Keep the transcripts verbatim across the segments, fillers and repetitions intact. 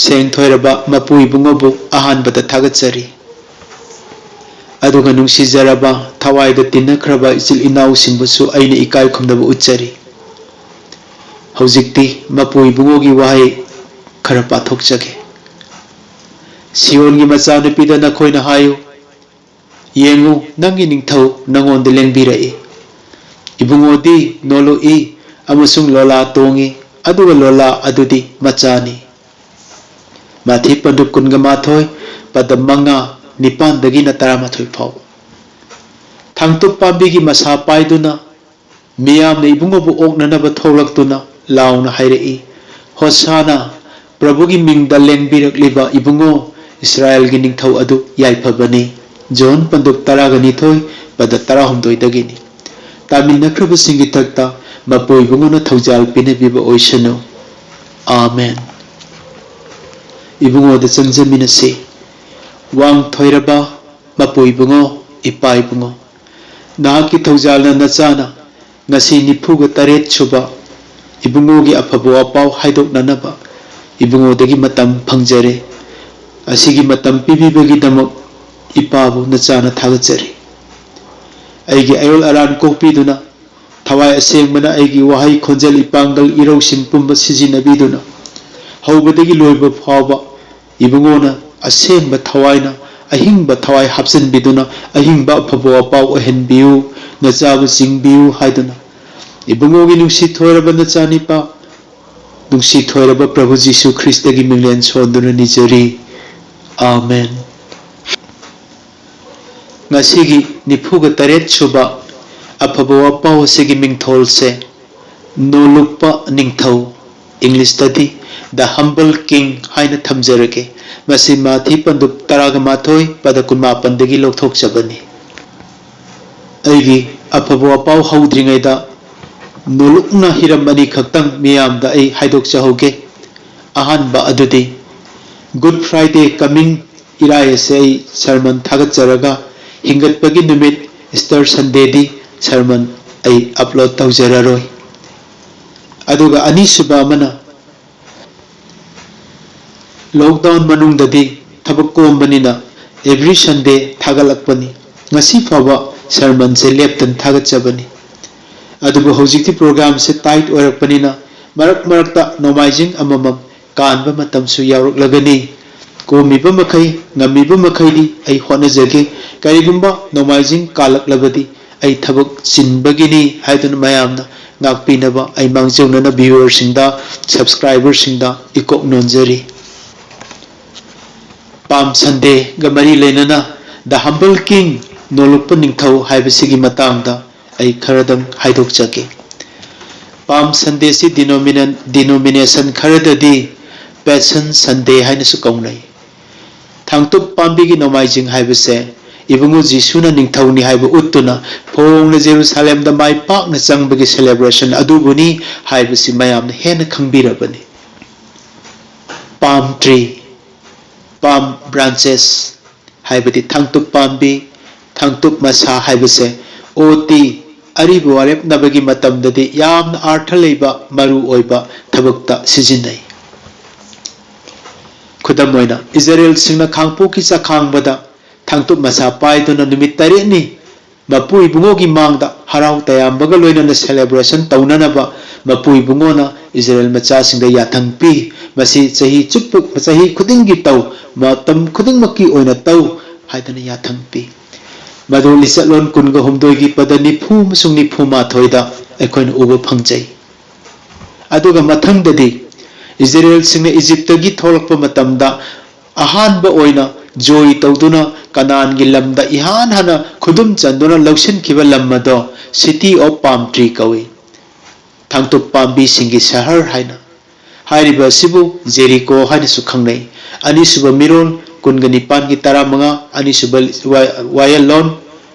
ꯁꯦꯡꯊꯣꯏꯔꯕ ꯃꯄꯨ ꯏꯕꯨꯡꯉꯣꯕꯨ ꯑꯍꯥꯟꯕꯗ ꯊꯥꯒꯠꯆꯔꯤ꯫ ꯑꯗꯨꯒ ꯅꯨꯡꯁꯤꯖꯔꯕ, ꯊꯋꯥꯏꯗ ꯇꯤꯟꯅꯈ꯭ꯔꯕ ꯏꯆꯤꯜ ꯏꯅꯥꯎꯁꯤꯡꯕꯨꯁꯨ ꯑꯩꯅ ꯏꯀꯥꯏ ꯈꯨꯝꯅꯕ ꯎꯠꯆꯔꯤ꯫ ꯍꯧꯖꯤꯛꯇꯤ ꯃꯄꯨ ꯏꯕꯨꯡꯉꯣꯒꯤ ꯋꯥꯍꯩ ꯈꯔ ꯄꯥꯊꯣꯛꯆꯒꯦ꯫ ꯁꯤꯌꯣꯟꯒꯤ ꯃꯆꯥꯅꯨꯄꯤꯗ ꯅꯈꯣꯏꯅ ꯍꯥꯏꯌꯨ, "ꯌꯦꯡꯉꯨ, ꯅꯪꯒꯤ ꯅꯤꯡꯊꯧ ꯅꯪꯉꯣꯟꯗ ꯂꯦꯡꯕꯤꯔꯛꯏ꯫ ꯏꯕꯨꯡꯉꯣꯗꯤ ꯅꯣꯂꯨꯛꯏ ꯑꯃꯁꯨꯡ ꯂꯣꯂꯥ ꯇꯣꯡꯏ, ꯑꯗꯨꯒ ꯂꯣꯂꯥ ꯑꯗꯨꯗꯤ ꯃꯆꯥꯅꯤ"꯫ ꯃꯥꯊꯤ ꯄꯟꯗꯨꯞ ꯀꯨꯟꯒ ꯃꯥꯊꯣꯏ, ꯄꯗꯝ ꯃꯉꯥ, ꯅꯤꯄꯥꯟꯗꯒꯤꯅ ꯇꯔꯥꯃꯥꯊꯣꯏ ꯐꯥꯎꯕ꯫ ꯊꯥꯡꯇꯨꯞ ꯄꯥꯝꯕꯤꯒꯤ ꯃꯁꯥ ꯄꯥꯏꯗꯨꯅ ꯃꯤꯌꯥꯝꯅ ꯏꯕꯨꯡꯉꯣꯕꯨ ꯑꯣꯛꯅꯅꯕ ꯊꯣꯛꯂꯛꯇꯨꯅ ꯂꯥꯎꯅ ꯍꯥꯏꯔꯛꯏ, "ꯍꯣꯁꯥꯅꯥ! ꯄ꯭ꯔꯚꯨꯒꯤ ꯃꯤꯡꯗ ꯂꯦꯡꯕꯤꯔꯛꯂꯤꯕ ꯏꯕꯨꯡꯉꯣ, ꯏꯁ꯭ꯔꯥꯌꯦꯜꯒꯤ ꯅꯤꯡꯊꯧ ꯑꯗꯨ ꯌꯥꯏꯐꯕꯅꯤ"꯫ ꯖꯣꯟ ꯄꯟꯗꯨꯞ ꯇꯔꯥꯒ ꯅꯤꯊꯣꯏ, ꯄꯗ ꯇꯔꯥꯍꯨꯝꯗꯣꯏꯗꯒꯤꯅꯤ꯫ ꯇꯥꯃꯤꯟꯅꯈ꯭ꯔꯕꯁꯤꯡꯒꯤ ꯊꯛꯇ ꯃꯄꯨ ꯏꯕꯨꯡꯉꯣꯅ ꯊꯧꯖꯥꯜ ꯄꯤꯅꯕꯤꯕ ꯑꯣꯏꯁꯅꯨ꯫ ꯑꯥꯃꯦꯟ꯫ ꯏꯕꯨꯡꯉꯣꯗ ꯆꯪꯖꯃꯤꯟꯅꯁꯤ꯫ ꯋꯥꯡ ꯊꯣꯏꯔꯕ ꯃꯄꯨ ꯏꯕꯨꯡꯉꯣ, ꯏꯄꯥ ꯏꯕꯨꯡꯉꯣ, ꯅꯍꯥꯛꯀꯤ ꯊꯧꯖꯥꯜꯅ ꯅꯆꯥꯅ ꯉꯁꯤ ꯅꯤꯐꯨꯒ ꯇꯔꯦꯠ ꯁꯨꯕ ꯏꯕꯨꯡꯉꯣꯒꯤ ꯑꯐꯕ ꯋꯥꯄꯥꯎ ꯍꯥꯏꯗꯣꯛꯅꯅꯕ ꯏꯕꯨꯡꯉꯣꯗꯒꯤ ꯃꯇꯝ ꯐꯪꯖꯔꯦ꯫ ꯑꯁꯤꯒꯤ ꯃꯇꯝ ꯄꯤꯕꯤꯕꯒꯤꯗꯃꯛ ꯏꯄꯥꯕꯨ ꯅꯆꯥꯅ ꯊꯥꯒꯠꯆꯔꯤ꯫ ꯑꯩꯒꯤ ꯑꯌꯣꯜ ꯑꯔꯥꯟ ꯀꯣꯛꯄꯤꯗꯨꯅ, ꯊꯋꯥꯏ ꯑꯁꯦꯡꯕꯅ ꯑꯩꯒꯤ ꯋꯥꯍꯩ, ꯈꯣꯟꯖꯦꯜ, ꯏꯄꯥꯡꯒꯜ, ꯏꯔꯧꯁꯤꯡ ꯄꯨꯝꯕ ꯁꯤꯖꯤꯟꯅꯕꯤꯗꯨꯅ, ꯍꯧꯕꯗꯒꯤ ꯂꯣꯏꯕ ꯐꯥꯎꯕ ꯏꯕꯨꯡꯉꯣꯅ ꯑꯁꯦꯡꯕ ꯊꯋꯥꯏꯅ, ꯑꯍꯤꯡꯕ ꯊꯋꯥꯏ ꯍꯥꯞꯆꯤꯟꯕꯤꯗꯨꯅ, ꯑꯍꯤꯡꯕ ꯑꯐꯕ ꯋꯥꯄꯥꯎ ꯑꯣꯏꯍꯟꯕꯤꯌꯨ, ꯅꯆꯥꯕꯨ ꯆꯤꯡꯕꯤꯌꯨ ꯍꯥꯏꯗꯨꯅ ꯏꯕꯨꯡꯉꯣꯒꯤ ꯅꯨꯡꯁꯤ ꯊꯣꯏꯔꯕ ꯅꯆꯥꯅꯤꯄꯥ, ꯅꯨꯡꯁꯤ ꯊꯣꯏꯔꯕ ꯄ꯭ꯔꯚꯨ ꯖꯤꯁꯨ ꯈ꯭ꯔꯤꯁꯇꯒꯤ ꯃꯤꯡꯂꯦꯟ ꯁꯣꯟꯗꯨꯅ ꯅꯤꯖꯔꯤ꯫ ꯑꯥꯃꯦꯟ꯫ ꯉꯁꯤꯒꯤ ꯅꯤꯐꯨꯒ ꯇꯔꯦꯠ ꯁꯨꯕ ꯑꯐꯕ ꯋꯥꯄꯥꯎ ꯑꯁꯤꯒꯤ ꯃꯤꯡꯊꯣꯜꯁꯦ ꯅꯣꯂꯨꯛꯄ ꯅꯤꯡꯊꯧ, ꯏꯪꯂꯤꯁꯇꯗꯤ The Humble King ꯍꯥꯏꯅ ꯊꯝꯖꯔꯒꯦ꯫ ꯃꯁꯤ ꯃꯥꯊꯤ ꯄꯟꯗꯨꯞ ꯇꯔꯥꯒ ꯃꯥꯊꯣꯏ, ꯄꯗ ꯀꯨꯟꯃꯥꯄꯟꯗꯒꯤ ꯂꯧꯊꯣꯛꯆꯕꯅꯤ꯫ ꯑꯩꯒꯤ ꯑꯐꯕ ꯋꯥꯄꯥꯎ ꯍꯧꯗ꯭ꯔꯤꯉꯩꯗ ꯅꯣꯂꯨꯛꯅ ꯍꯤꯔꯝ ꯑꯅꯤꯈꯛꯇꯪ ꯃꯤꯌꯥꯝꯗ ꯑꯩ ꯍꯥꯏꯗꯣꯛꯆꯍꯧꯒꯦ꯫ ꯑꯍꯥꯟꯕ ꯑꯗꯨꯗꯤ Good Friday coming ꯏꯔꯥꯏ ꯑꯁꯦ ꯑꯩ ꯁꯔꯃꯟ ꯊꯥꯒꯠꯆꯔꯒ ꯍꯤꯡꯒꯠꯄꯒꯤ ꯅꯨꯃꯤꯠ Easter Sundayꯗꯤ ꯁꯔꯃꯟ ꯑꯩ upload ꯇꯧꯖꯔꯔꯣꯏ꯫ ꯑꯗꯨꯒ ꯑꯅꯤꯁꯨꯕ ꯑꯃꯅ lockdown ꯃꯅꯨꯡꯗꯗꯤ ꯊꯕꯛ ꯀꯣꯝꯕꯅꯤꯅ every Sunday ꯊꯥꯒꯠꯂꯛꯄꯅꯤ꯫ ꯉꯁꯤ ꯐꯥꯎꯕ ꯁꯔꯃꯟꯁꯦ ꯂꯦꯞꯇꯅ ꯊꯥꯒꯠꯆꯕꯅꯤ꯫ ꯑꯗꯨꯕꯨ ꯍꯧꯖꯤꯛꯇꯤ programꯁꯦ tight ꯑꯣꯏꯔꯛꯄꯅꯤꯅ ꯃꯔꯛ ꯃꯔꯛꯇ ꯅꯣꯡꯃꯥꯏꯖꯤꯡ ꯑꯃꯃꯝ ꯀꯥꯟꯕ ꯃꯇꯝꯁꯨ ꯌꯥꯎꯔꯛꯂꯒꯅꯤ꯫ ꯀꯣꯝꯃꯤꯕ ꯃꯈꯩ, ꯉꯝꯃꯤꯕ ꯃꯈꯩꯗꯤ ꯑꯩ ꯍꯣꯠꯅꯖꯒꯦ꯫ ꯀꯔꯤꯒꯨꯝꯕ ꯅꯣꯡꯃꯥꯏꯖꯤꯡ ꯀꯥꯜꯂꯛꯂꯕꯗꯤ ꯑꯩ ꯊꯕꯛ ꯆꯤꯟꯕꯒꯤꯅꯤ ꯍꯥꯏꯗꯨꯅ ꯃꯌꯥꯝꯅ ꯉꯥꯛꯄꯤꯅꯕ ꯑꯩ ꯃꯥꯡꯖꯧꯅꯅ viewerꯁꯤꯡꯗ, subscriberꯁꯤꯡꯗ ꯏꯀꯣꯛ ꯅꯣꯟꯖꯔꯤ꯫ Palm Sundayꯒ ꯃꯔꯤ ꯂꯩꯅꯅ The Humble King, ꯅꯣꯂꯨꯛꯄ ꯅꯤꯡꯊꯧ ꯍꯥꯏꯕꯁꯤꯒꯤ ꯃꯇꯥꯡꯗ ꯑꯩ ꯈꯔꯗꯪ ꯍꯥꯏꯗꯣꯛꯆꯒꯦ꯫ Palm Sundayꯁꯤ denomina-, denomination ꯈꯔꯗꯗꯤ Passion Sunday ꯍꯥꯏꯅꯁꯨ ꯀꯧꯅꯩ꯫ ꯊꯥꯡꯇꯨꯞ ꯄꯥꯝꯕꯤꯒꯤ ꯅꯣꯡꯃꯥꯏꯖꯤꯡ ꯍꯥꯏꯕꯁꯦ ꯏꯕꯨꯡꯉꯣ ꯖꯤꯁꯨꯅ ꯅꯤꯡꯊꯧꯅꯤ ꯍꯥꯏꯕ ꯎꯠꯇꯨꯅ ꯐꯣꯡꯅ ꯖꯦꯔꯨꯁꯥꯂꯦꯝꯗ ꯃꯥꯏ ꯄꯥꯛꯅ ꯆꯪꯕꯒꯤ celebration ꯑꯗꯨꯕꯨꯅꯤ ꯍꯥꯏꯕꯁꯤ ꯃꯌꯥꯝꯅ ꯍꯦꯟꯅ ꯈꯪꯕꯤꯔꯕꯅꯤ꯫ Palm tree, palm branches ꯍꯥꯏꯕꯗꯤ ꯊꯥꯡꯇꯨꯞ ꯄꯥꯝꯕꯤ, ꯊꯥꯡꯇꯨꯞ ꯃꯁꯥ ꯍꯥꯏꯕꯁꯦ ꯑꯣ ꯇꯤ ꯑꯔꯤꯕ ꯋꯥꯔꯦꯞꯅꯕꯒꯤ ꯃꯇꯝꯗꯗꯤ ꯌꯥꯝꯅ ꯑꯥꯔꯊ ꯂꯩꯕ ꯃꯔꯨ ꯑꯣꯏꯕ ꯊꯕꯛꯇ ꯁꯤꯖꯤꯟꯅꯩ꯫ ꯈꯨꯗꯝ ꯑꯣꯏꯅ, ꯏꯖꯔꯦꯜꯁꯤꯡꯅ ꯈꯥꯡꯄꯣꯛꯀꯤ ꯆꯈꯥꯡꯕꯗ ꯊꯥꯡꯇꯨꯞ ꯃꯁꯥ ꯄꯥꯏꯗꯨꯅ ꯅꯨꯃꯤꯠ ꯇꯔꯦꯠꯅꯤ ꯃꯄꯨ ꯏꯕꯨꯡꯉꯣꯒꯤ ꯃꯥꯡꯗ ꯍꯔꯥꯎ ꯇꯌꯥꯝꯕꯒ ꯂꯣꯏꯅꯅ celebration ꯇꯧꯅꯅꯕ ꯃꯄꯨ ꯏꯕꯨꯡꯉꯣꯅ ꯏꯖꯔꯦꯜ ꯃꯆꯥꯁꯤꯡꯗ ꯌꯥꯊꯪ ꯄꯤ꯫ ꯃꯁꯤ ꯆꯍꯤ ꯆꯨꯞꯄ, ꯆꯍꯤ ꯈꯨꯗꯤꯡꯒꯤ ꯇꯧ, ꯃꯇꯝ ꯈꯨꯗꯤꯡꯃꯛꯀꯤ ꯑꯣꯏꯅ ꯇꯧ ꯍꯥꯏꯗꯨꯅ ꯌꯥꯊꯪ ꯄꯤ꯫ ꯃꯗꯨ ꯂꯤꯆꯠꯂꯣꯟ ꯀꯨꯟꯒ ꯍꯨꯝꯗꯣꯏꯒꯤ ꯄꯗ ꯅꯤꯐꯨ ꯑꯃꯁꯨꯡ ꯅꯤꯐꯨ ꯃꯥꯊꯣꯏꯗ ꯑꯩꯈꯣꯏꯅ ꯎꯕ ꯐꯪꯖꯩ꯫ ꯑꯗꯨꯒ ꯃꯊꯪꯗꯗꯤ ꯏꯖꯔꯦꯜꯁꯤꯡꯅ ꯏꯖꯤꯞꯇꯒꯤ ꯊꯣꯛꯂꯛꯄ ꯃꯇꯝꯗ ꯑꯍꯥꯟꯕ ꯑꯣꯏꯅ ꯖꯣꯏ ꯇꯧꯗꯨꯅ ꯀꯅꯥꯟꯒꯤ ꯂꯝꯗ ꯏꯍꯥꯟ ꯍꯥꯟꯅ ꯈꯨꯗꯨꯝ ꯆꯟꯗꯨꯅ ꯂꯧꯁꯤꯟꯈꯤꯕ ꯂꯝ ꯑꯗꯣ City of Palm Tree ꯀꯧꯏ, ꯊꯥꯡꯇꯨꯞ ꯄꯥꯝꯕꯤꯁꯤꯡꯒꯤ ꯁꯍꯔ ꯍꯥꯏꯅ꯫ ꯍꯥꯏꯔꯤꯕ ꯑꯁꯤꯕꯨ ꯖꯦꯔꯤꯀꯣ ꯍꯥꯏꯅꯁꯨ ꯈꯪꯅꯩ꯫ ꯑꯅꯤꯁꯨꯕ ꯃꯤꯔꯣꯜ ꯀꯨꯟꯒ ꯅꯤꯄꯥꯟꯒꯤ ꯇꯔꯥꯃꯉꯥ, ꯑꯅꯤꯁꯨꯕ ꯋꯥ-, ꯋꯥꯌꯦꯜꯂꯣꯟ,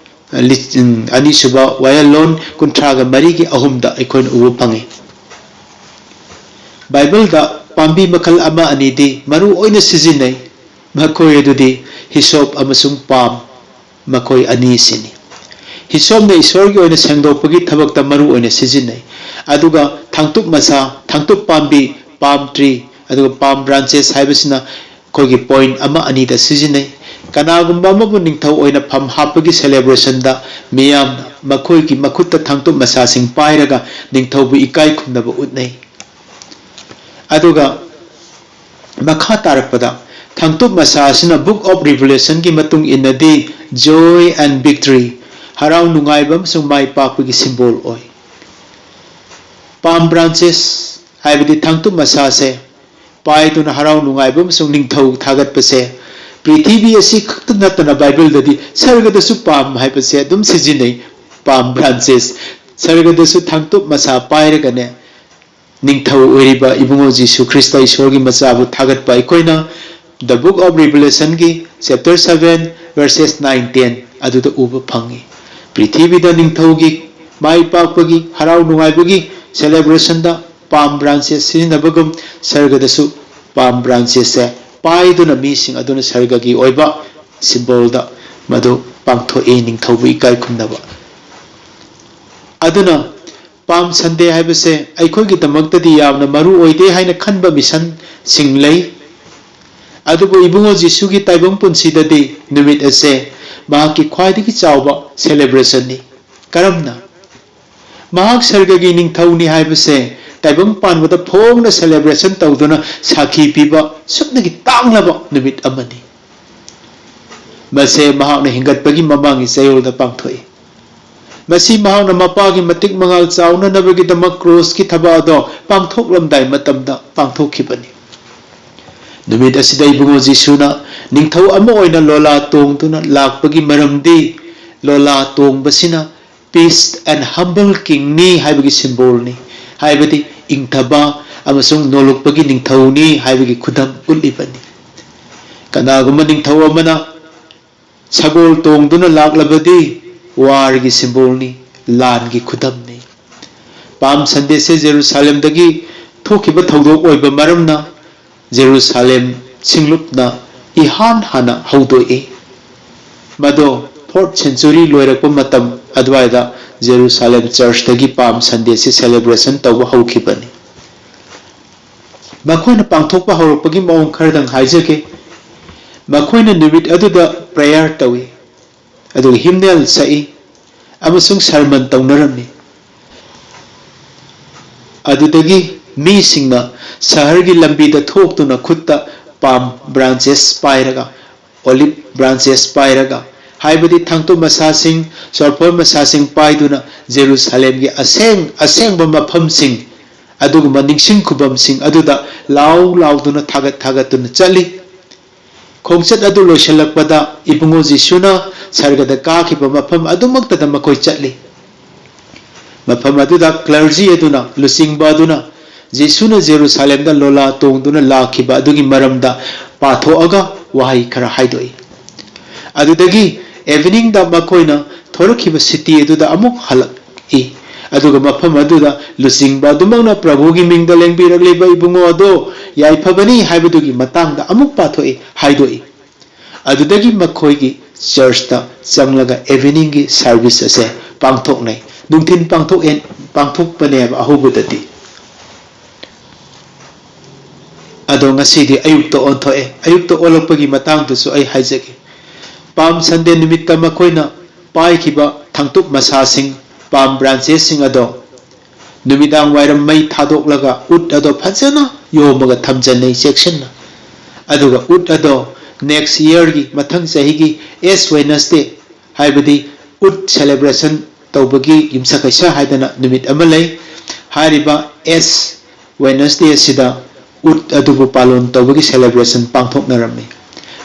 ꯂꯤ-, ꯎꯝ, ꯑꯅꯤꯁꯨꯕ ꯋꯥꯌꯦꯜꯂꯣꯟ ꯀꯨꯟꯊ꯭ꯔꯥꯒ ꯃꯔꯤꯒꯤ ꯑꯍꯨꯝꯗ ꯑꯩꯈꯣꯏꯅ ꯎꯕ ꯐꯪꯉꯤ꯫ ꯕꯥꯏꯕꯜꯗ ꯄꯥꯝꯕꯤ ꯃꯈꯜ ꯑꯃ ꯑꯅꯤꯗꯤ ꯃꯔꯨ ꯑꯣꯏꯅ ꯁꯤꯖꯤꯟꯅꯩ꯫ ꯃꯈꯣꯏ ꯑꯗꯨꯗꯤ ꯍꯤꯁꯣꯞ ꯑꯃꯁꯨꯡ ꯄꯥꯝ, ꯃꯈꯣꯏ ꯑꯅꯤꯁꯤꯅꯤ꯫ ꯍꯤꯁꯣꯞꯅ ꯏꯁꯣꯔꯒꯤ ꯑꯣꯏꯅ ꯁꯦꯡꯗꯣꯛꯄꯒꯤ ꯊꯕꯛꯇ ꯃꯔꯨ ꯑꯣꯏꯅ ꯁꯤꯖꯤꯟꯅꯩ, ꯑꯗꯨꯒ ꯊꯥꯡꯇꯨꯞ ꯃꯁꯥ, ꯊꯥꯡꯇꯨꯞ ꯄꯥꯝꯕꯤ, palm tree, ꯑꯗꯨꯒ palm branches ꯍꯥꯏꯕꯁꯤꯅ ꯑꯩꯈꯣꯏꯒꯤ point ꯑꯃ ꯑꯅꯤꯗ ꯁꯤꯖꯤꯟꯅꯩ꯫ ꯀꯅꯥꯒꯨꯝꯕ ꯑꯃꯕꯨ ꯅꯤꯡꯊꯧ ꯑꯣꯏꯅ ꯐꯝ ꯍꯥꯞꯄꯒꯤ celebrationꯗ ꯃꯤꯌꯥꯝꯅ ꯃꯈꯣꯏꯒꯤ ꯃꯈꯨꯠꯇ ꯊꯥꯡꯇꯨꯞ ꯃꯁꯥꯁꯤꯡ ꯄꯥꯏꯔꯒ ꯅꯤꯡꯊꯧꯕꯨ ꯏꯀꯥꯏ ꯈꯨꯝꯅꯕ ꯎꯠꯅꯩ꯫ ꯑꯗꯨꯒ ꯃꯈꯥ ꯇꯥꯔꯛꯄꯗ ꯊꯥꯡꯇꯨꯞ ꯃꯁꯥ ꯑꯁꯤꯅ Book of Revelationꯒꯤ ꯃꯇꯨꯡ ꯏꯟꯅꯗꯤ joy and victory, ꯍꯔꯥꯎ ꯅꯨꯡꯉꯥꯏꯕ ꯑꯃꯁꯨꯡ ꯃꯥꯏ ꯄꯥꯛꯄꯒꯤ symbol ꯑꯣꯏ꯫ Palm branches ꯍꯥꯏꯕꯗꯤ ꯊꯥꯡꯇꯨꯞ ꯃꯁꯥꯁꯦ ꯄꯥꯏꯗꯨꯅ ꯍꯔꯥꯎ ꯅꯨꯡꯉꯥꯏꯕ ꯑꯃꯁꯨꯡ ꯅꯤꯡꯊꯧ ꯊꯥꯒꯠꯄꯁꯦ ꯄ꯭ꯔꯤꯊꯤꯕꯤ ꯑꯁꯤ ꯈꯛꯇ ꯅꯠꯇꯅ ꯕꯥꯏꯕꯜꯗꯗꯤ ꯁꯔꯒꯗꯁꯨ palm ꯍꯥꯏꯕꯁꯦ ꯑꯗꯨꯝ ꯁꯤꯖꯤꯟꯅꯩ꯫ Palm branches, ꯁꯔꯒꯗꯁꯨ ꯊꯥꯡꯇꯨꯞ ꯃꯁꯥ ꯄꯥꯏꯔꯒꯅꯦ ꯅꯤꯡꯊꯧ ꯑꯣꯏꯔꯤꯕ ꯏꯕꯨꯡꯉꯣ ꯖꯤꯁꯨ ꯈ꯭ꯔꯤꯁꯇ ꯏꯁꯣꯔꯒꯤ ꯃꯆꯥꯕꯨ ꯊꯥꯒꯠꯄ ꯑꯩꯈꯣꯏꯅ The Book of Revelationꯒꯤ chapter seven verses nine, ten ꯑꯗꯨꯗ ꯎꯕ ꯐꯪꯉꯤ꯫ ꯄ꯭ꯔꯤꯊꯤꯕꯤꯗ ꯅꯤꯡꯊꯧꯒꯤ ꯃꯥꯏ ꯄꯥꯛꯄꯒꯤ ꯍꯔꯥꯎ ꯅꯨꯡꯉꯥꯏꯕꯒꯤ celebrationꯗ palm branches ꯁꯤꯖꯤꯟꯅꯕꯒꯨꯝ ꯁꯔꯒꯗꯁꯨ palm branchesꯁꯦ ꯄꯥꯏꯗꯨꯅ ꯃꯤꯁꯤꯡ ꯑꯗꯨꯅ ꯁꯔꯒꯒꯤ ꯑꯣꯏꯕ symbolꯗ ꯃꯗꯨ ꯄꯥꯡꯊꯣꯛꯏ, ꯅꯤꯡꯊꯧꯕꯨ ꯏꯀꯥꯏ ꯈꯨꯝꯅꯕ꯫ ꯑꯗꯨꯅ Palm Sunday ꯍꯥꯏꯕꯁꯦ ꯑꯩꯈꯣꯏꯒꯤꯗꯃꯛꯇꯗꯤ ꯌꯥꯝꯅ ꯃꯔꯨ ꯑꯣꯏꯗꯦ ꯍꯥꯏꯅ ꯈꯟꯕ ꯃꯤꯁꯟꯁꯤꯡ ꯂꯩ꯫ ꯑꯗꯨꯕꯨ ꯏꯕꯨꯡꯉꯣ ꯖꯤꯁꯨꯒꯤ ꯇꯥꯏꯕꯪ ꯄꯨꯟꯁꯤꯗꯗꯤ ꯅꯨꯃꯤꯠ ꯑꯁꯦ ꯃꯍꯥꯛꯀꯤ ꯈ꯭ꯋꯥꯏꯗꯒꯤ ꯆꯥꯎꯕ celebrationꯅꯤ꯫ ꯀꯔꯝꯅ? ꯃꯍꯥꯛ ꯁꯔꯒꯒꯤ ꯅꯤꯡꯊꯧꯅꯤ ꯍꯥꯏꯕꯁꯦ ꯇꯥꯏꯕꯪ ꯄꯥꯟꯕꯗ ꯐꯣꯡꯅ celebration ꯇꯧꯗꯨꯅ ꯁꯥꯈꯤ ꯄꯤꯕ ꯁꯨꯞꯅꯒꯤ ꯇꯥꯡꯂꯕ ꯅꯨꯃꯤꯠ ꯑꯃꯅꯤ꯫ ꯃꯁꯦ ꯃꯍꯥꯛꯅ ꯍꯤꯡꯒꯠꯄꯒꯤ ꯃꯃꯥꯡꯒꯤ ꯆꯌꯣꯜꯗ ꯄꯥꯡꯊꯣꯛꯏ꯫ ꯃꯁꯤ ꯃꯍꯥꯛꯅ ꯃꯄꯥꯒꯤ ꯃꯇꯤꯛ ꯃꯉꯥꯜ ꯆꯥꯎꯅꯅꯕꯒꯤꯗꯃꯛ ꯀ꯭ꯔꯣꯁꯀꯤ ꯊꯕꯛ ꯑꯗꯣ ꯄꯥꯡꯊꯣꯛꯂꯝꯗꯥꯏ ꯃꯇꯝꯗ ꯄꯥꯡꯊꯣꯛꯈꯤꯕꯅꯤ꯫ ꯅꯨꯃꯤꯠ ꯑꯁꯤꯗ ꯏꯕꯨꯡꯉꯣ ꯖꯤꯁꯨꯅ ꯅꯤꯡꯊꯧ ꯑꯃ ꯑꯣꯏꯅ ꯂꯣꯂꯥ ꯇꯣꯡꯗꯨꯅ ꯂꯥꯛꯄꯒꯤ ꯃꯔꯝꯗꯤ, ꯂꯣꯂꯥ ꯇꯣꯡꯕꯁꯤꯅ peace and humble kingꯅꯤ ꯍꯥꯏꯕꯒꯤ symbolꯅꯤ, ꯍꯥꯏꯕꯗꯤ ꯏꯪꯊꯕ ꯑꯃꯁꯨꯡ ꯅꯣꯂꯨꯛꯄꯒꯤ ꯅꯤꯡꯊꯧꯅꯤ ꯍꯥꯏꯕꯒꯤ ꯈꯨꯗꯝ ꯎꯠꯂꯤꯕꯅꯤ꯫ ꯀꯅꯥꯒꯨꯝꯕ ꯅꯤꯡꯊꯧ ꯑꯃꯅ ꯁꯒꯣꯜ ꯇꯣꯡꯗꯨꯅ ꯂꯥꯛꯂꯕꯗꯤ warꯒꯤ symbolꯅꯤ, ꯂꯥꯟꯒꯤ ꯈꯨꯗꯝꯅꯤ꯫ Palm Sundayꯁꯦ ꯖꯦꯔꯨꯁꯥꯂꯦꯝꯗꯒꯤ ꯊꯣꯛꯈꯤꯕ ꯊꯧꯗꯣꯛ ꯑꯣꯏꯕ ꯃꯔꯝꯅ ꯖꯦꯔꯨꯁꯥꯂꯦꯝ ꯁꯤꯡꯂꯨꯞꯅ ꯏꯍꯥꯟ ꯍꯥꯟꯅ ꯍꯧꯗꯣꯛꯏ꯫ ꯃꯗꯣ fourth century ꯂꯣꯏꯔꯛꯄ ꯃꯇꯝ ꯑꯗꯨꯋꯥꯏꯗ ꯖꯦꯔꯨꯁꯥꯂꯦꯝ churchꯇꯒꯤ Palm Sundayꯁꯤ celebration ꯇꯧꯕ ꯍꯧꯈꯤꯕꯅꯤ꯫ ꯃꯈꯣꯏꯅ ꯄꯥꯡꯊꯣꯛꯄ ꯍꯧꯔꯛꯄꯒꯤ ꯃꯑꯣꯡ ꯈꯔꯗꯪ ꯍꯥꯏꯖꯒꯦ꯫ ꯃꯈꯣꯏꯅ ꯅꯨꯃꯤꯠ ꯑꯗꯨꯗ prayer ꯇꯧꯏ, ꯑꯗꯨꯒ hymnal ꯁꯛꯏ ꯑꯃꯁꯨꯡ sermon ꯇꯧꯅꯔꯝꯃꯤ꯫ ꯑꯗꯨꯗꯒꯤ ꯃꯤꯁꯤꯡꯅ ꯁꯍꯔꯒꯤ ꯂꯝꯕꯤꯗ ꯊꯣꯛꯇꯨꯅ ꯈꯨꯠꯇ palm branches ꯄꯥꯏꯔꯒ, olive branches ꯄꯥꯏꯔꯒ, ꯍꯥꯏꯕꯗꯤ ꯊꯥꯡꯇꯨꯞ ꯃꯁꯥꯁꯤꯡ, ꯆꯣꯔꯐꯣꯟ ꯃꯁꯥꯁꯤꯡ ꯄꯥꯏꯗꯨꯅ ꯖꯦꯔꯨꯁꯥꯂꯦꯝꯒꯤ ꯑꯁꯦꯡ ꯑꯁꯦꯡꯕ ꯃꯐꯝꯁꯤꯡ, ꯑꯗꯨꯒꯨꯝꯕ ꯅꯤꯡꯁꯤꯡ ꯈꯨꯕꯝꯁꯤꯡ ꯑꯗꯨꯗ ꯂꯥꯎ ꯂꯥꯎꯗꯨꯅ ꯊꯥꯒꯠ ꯊꯥꯒꯠꯇꯨꯅ ꯆꯠꯂꯤ꯫ ꯈꯣꯡꯆꯠ ꯑꯗꯨ ꯂꯣꯏꯁꯤꯜꯂꯛꯄꯗ ꯏꯕꯨꯡꯉꯣ ꯖꯤꯁꯨꯅ ꯁꯔꯒꯗ ꯀꯥꯈꯤꯕ ꯃꯐꯝ ꯑꯗꯨꯃꯛꯇꯗ ꯃꯈꯣꯏ ꯆꯠꯂꯤ꯫ ꯃꯐꯝ ꯑꯗꯨꯗ clergy ꯑꯗꯨꯅ, ꯂꯨꯆꯤꯡꯕ ꯑꯗꯨꯅ ꯖꯤꯁꯨꯅ ꯖꯦꯔꯨꯁꯥꯂꯦꯝꯗ ꯂꯣꯂꯥ ꯇꯣꯡꯗꯨꯅ ꯂꯥꯛꯈꯤꯕ ꯑꯗꯨꯒꯤ ꯃꯔꯝꯗ ꯄꯥꯊꯣꯛꯑꯒ ꯋꯥꯍꯩ ꯈꯔ ꯍꯥꯏꯗꯣꯛꯏ꯫ ꯑꯗꯨꯗꯒꯤ eveningꯗ ꯃꯈꯣꯏꯅ ꯊꯣꯔꯛꯈꯤꯕ city ꯑꯗꯨꯗ ꯑꯃꯨꯛ ꯍꯜꯂꯛꯏ꯫ ꯑꯗꯨꯒ ꯃꯐꯝ ꯑꯗꯨꯗ ꯂꯨꯆꯤꯡꯕ ꯑꯗꯨꯃꯛꯅ ꯄ꯭ꯔꯚꯨꯒꯤ ꯃꯤꯡꯗ ꯂꯦꯡꯕꯤꯔꯛꯂꯤꯕ ꯏꯕꯨꯡꯉꯣ ꯑꯗꯣ ꯌꯥꯏꯐꯕꯅꯤ ꯍꯥꯏꯕꯗꯨꯒꯤ ꯃꯇꯥꯡꯗ ꯑꯃꯨꯛ ꯄꯥꯊꯣꯛꯏ, ꯍꯥꯏꯗꯣꯛꯏ꯫ ꯑꯗꯨꯗꯒꯤ ꯃꯈꯣꯏꯒꯤ churchꯇ ꯆꯪꯂꯒ eveningꯒꯤ service ꯑꯁꯦ ꯄꯥꯡꯊꯣꯛꯅꯩ꯫ ꯅꯨꯡꯊꯤꯟ ꯄꯥꯡꯊꯣꯛꯑꯦ, ꯄꯥꯡꯊꯣꯛꯄꯅꯦꯕ ꯑꯍꯧꯕꯗꯗꯤ꯫ ꯑꯗꯣ ꯉꯁꯤꯗꯤ ꯑꯌꯨꯛꯇ ꯑꯣꯟꯊꯣꯛꯑꯦ꯫ ꯑꯌꯨꯛꯇ ꯑꯣꯜꯂꯛꯄꯒꯤ ꯃꯇꯥꯡꯗꯨꯁꯨ ꯑꯩ ꯍꯥꯏꯖꯒꯦ꯫ Palm Sunday ꯅꯨꯃꯤꯠꯇ ꯃꯈꯣꯏꯅ ꯄꯥꯏꯈꯤꯕ ꯊꯥꯡꯇꯨꯞ ꯃꯁꯥꯁꯤꯡ, palm branchesꯁꯤꯡ ꯑꯗꯣ ꯅꯨꯃꯤꯗꯥꯡ ꯋꯥꯏꯔꯝ ꯃꯩ ꯊꯥꯗꯣꯛꯂꯒ ꯎꯠ ꯑꯗꯣ ꯐꯖꯅ ꯌꯣꯝꯃꯒ ꯊꯝꯖꯟꯅꯩ ꯆꯦꯛꯁꯤꯟꯅ꯫ ꯑꯗꯨꯒ ꯎꯠ ꯑꯗꯣ next yearꯒꯤ, ꯃꯊꯪ ꯆꯍꯤꯒꯤ Ash Wednesday, ꯍꯥꯏꯕꯗꯤ ꯎꯠ celebration ꯇꯧꯕꯒꯤ ꯌꯨꯝꯁꯀꯩꯁ ꯍꯥꯏꯗꯅ ꯅꯨꯃꯤꯠ ꯑꯃ ꯂꯩ꯫ ꯍꯥꯏꯔꯤꯕ Ash Wednesday ꯑꯁꯤꯗ ꯎꯠ ꯑꯗꯨꯕꯨ ꯄꯥꯂꯣꯟ ꯇꯧꯕꯒꯤ celebration ꯄꯥꯡꯊꯣꯛꯅꯔꯝꯃꯤ꯫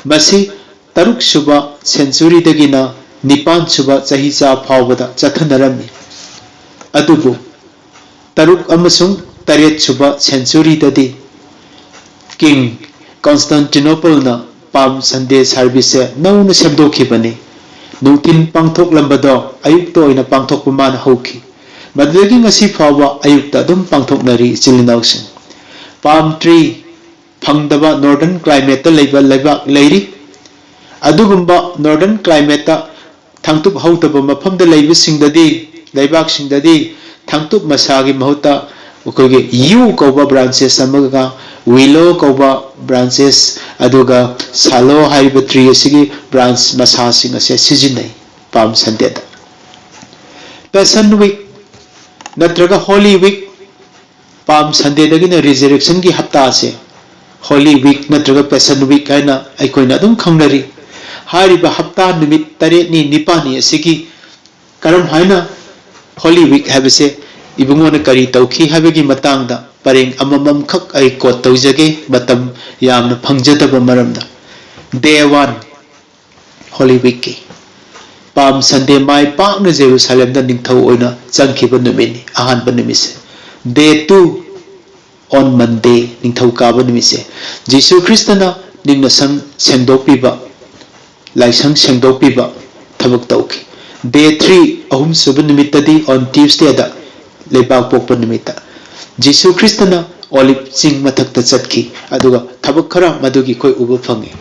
ꯃꯁꯤ ꯇꯔꯨꯛ ꯁꯨꯕ centuryꯗꯒꯤꯅ ꯅꯤꯄꯥꯟ ꯁꯨꯕ ꯆꯍꯤꯆꯥ ꯐꯥꯎꯕꯗ ꯆꯠꯊꯅꯔꯝꯃꯤ꯫ ꯑꯗꯨꯕꯨ ꯇꯔꯨꯛ ꯑꯃꯁꯨꯡ ꯇꯔꯦꯠ ꯁꯨꯕ centuryꯗꯗꯤ King Constantinopleꯅ Palm Sunday serviceꯁꯦ ꯅꯧꯅ ꯁꯦꯝꯗꯣꯛꯈꯤꯕꯅꯤ꯫ ꯅꯨꯡꯊꯤꯜ ꯄꯥꯡꯊꯣꯛꯂꯝꯕꯗꯣ ꯑꯌꯨꯛꯇ ꯑꯣꯏꯅ ꯄꯥꯡꯊꯣꯛꯄ ꯃꯥꯅ ꯍꯧꯈꯤ꯫ ꯃꯗꯨꯗꯒꯤ ꯉꯁꯤ ꯐꯥꯎꯕ ꯑꯌꯨꯛꯇ ꯑꯗꯨꯝ ꯄꯥꯡꯊꯣꯛꯅꯔꯤ ꯏꯆꯤꯜ ꯏꯅꯥꯎꯁꯤꯡ꯫ Palm tree ꯐꯪꯗꯕ northern climateꯇ ꯂꯩꯕ ꯂꯩꯕꯥꯛ ꯂꯩꯔꯤ꯫ ꯑꯗꯨꯒꯨꯝꯕ northern climateꯇ ꯊꯥꯡꯇꯨꯞ ꯍꯧꯗꯕ ꯃꯐꯝꯗ ꯂꯩꯕꯁꯤꯡꯗꯗꯤ, ꯂꯩꯕꯥꯛꯁꯤꯡꯗꯗꯤ ꯊꯥꯡꯇꯨꯞ ꯃꯁꯥꯒꯤ ꯃꯍꯨꯠꯇ ꯑꯩꯈꯣꯏꯒꯤ yew ꯀꯧꯕ branches ꯑꯃꯒ willow ꯀꯧꯕ branches ꯑꯗꯨꯒ ꯁꯥꯂꯣ ꯍꯥꯏꯔꯤꯕ tree ꯑꯁꯤꯒꯤ branch ꯃꯁꯥꯁꯤꯡ ꯑꯁꯦ ꯁꯤꯖꯤꯟꯅꯩ Palm Sundayꯗ꯫ Passion Week ꯅꯠꯇ꯭ꯔꯒ Holy Week, Palm Sundayꯗꯒꯤꯅ Resurrectionꯒꯤ ꯍꯞꯇꯥꯁꯦ Holy Week ꯅꯠꯇ꯭ꯔꯒ Passion Week ꯍꯥꯏꯅ ꯑꯩꯈꯣꯏꯅ ꯑꯗꯨꯝ ꯈꯪꯅꯔꯤ꯫ ꯍꯥꯏꯔꯤꯕ ꯍꯞꯇꯥ ꯅꯨꯃꯤꯠ ꯇꯔꯦꯠꯅꯤ ꯅꯤꯄꯥꯜꯅꯤ ꯑꯁꯤꯒꯤ ꯀꯔꯝ ꯍꯥꯏꯅ Holy Week ꯍꯥꯏꯕꯁꯦ ꯏꯕꯨꯡꯉꯣꯅ ꯀꯔꯤ ꯇꯧꯈꯤ ꯍꯥꯏꯕꯒꯤ ꯃꯇꯥꯡꯗ ꯄꯔꯦꯡ ꯑꯃꯃꯝꯈꯛ ꯑꯩ quote ꯇꯧꯖꯒꯦ, ꯃꯇꯝ ꯌꯥꯝꯅ ꯐꯪꯖꯗꯕ ꯃꯔꯝꯅ꯫ Day one, Holy Weekꯀꯤ꯫ Palm Sunday ꯃꯥꯏ ꯄꯥꯛꯅ ꯖꯦꯔꯨꯁꯥꯂꯦꯝꯗ ꯅꯤꯡꯊꯧ ꯑꯣꯏꯅ ꯆꯪꯈꯤꯕ ꯅꯨꯃꯤꯠꯅꯤ, ꯑꯍꯥꯟꯕ ꯅꯨꯃꯤꯠꯁꯦ꯫ Day two, on Monday, ꯅꯤꯡꯊꯧꯀꯥꯕ ꯅꯨꯃꯤꯠꯁꯦ꯫ ꯖꯤꯁꯨ ꯈ꯭ꯔꯤꯁꯇꯅ ꯅꯤꯡꯅ ꯁꯪ ꯁꯦꯡꯗꯣꯛꯄꯤꯕ, ꯂꯥꯏꯁꯪ ꯁꯦꯡꯗꯣꯛꯄꯤꯕ ꯊꯕꯛ ꯇꯧꯈꯤ꯫ Day three, ꯑꯍꯨꯝꯁꯨꯕ ꯅꯨꯃꯤꯠꯇꯗꯤ on Tuesdayꯗ, ꯂꯩꯕꯥꯛ ꯄꯣꯛꯄ ꯅꯨꯃꯤꯠꯇ, ꯖꯤꯁꯨ ꯈ꯭ꯔꯤꯁꯇꯅ ꯑꯣꯂꯤꯚ ꯆꯤꯡ ꯃꯊꯛꯇ ꯆꯠꯈꯤ, ꯑꯗꯨꯒ ꯊꯕꯛ ꯈꯔ ꯃꯗꯨꯒꯤ ꯑꯩꯈꯣꯏ ꯎꯕ ꯐꯪꯉꯤ꯫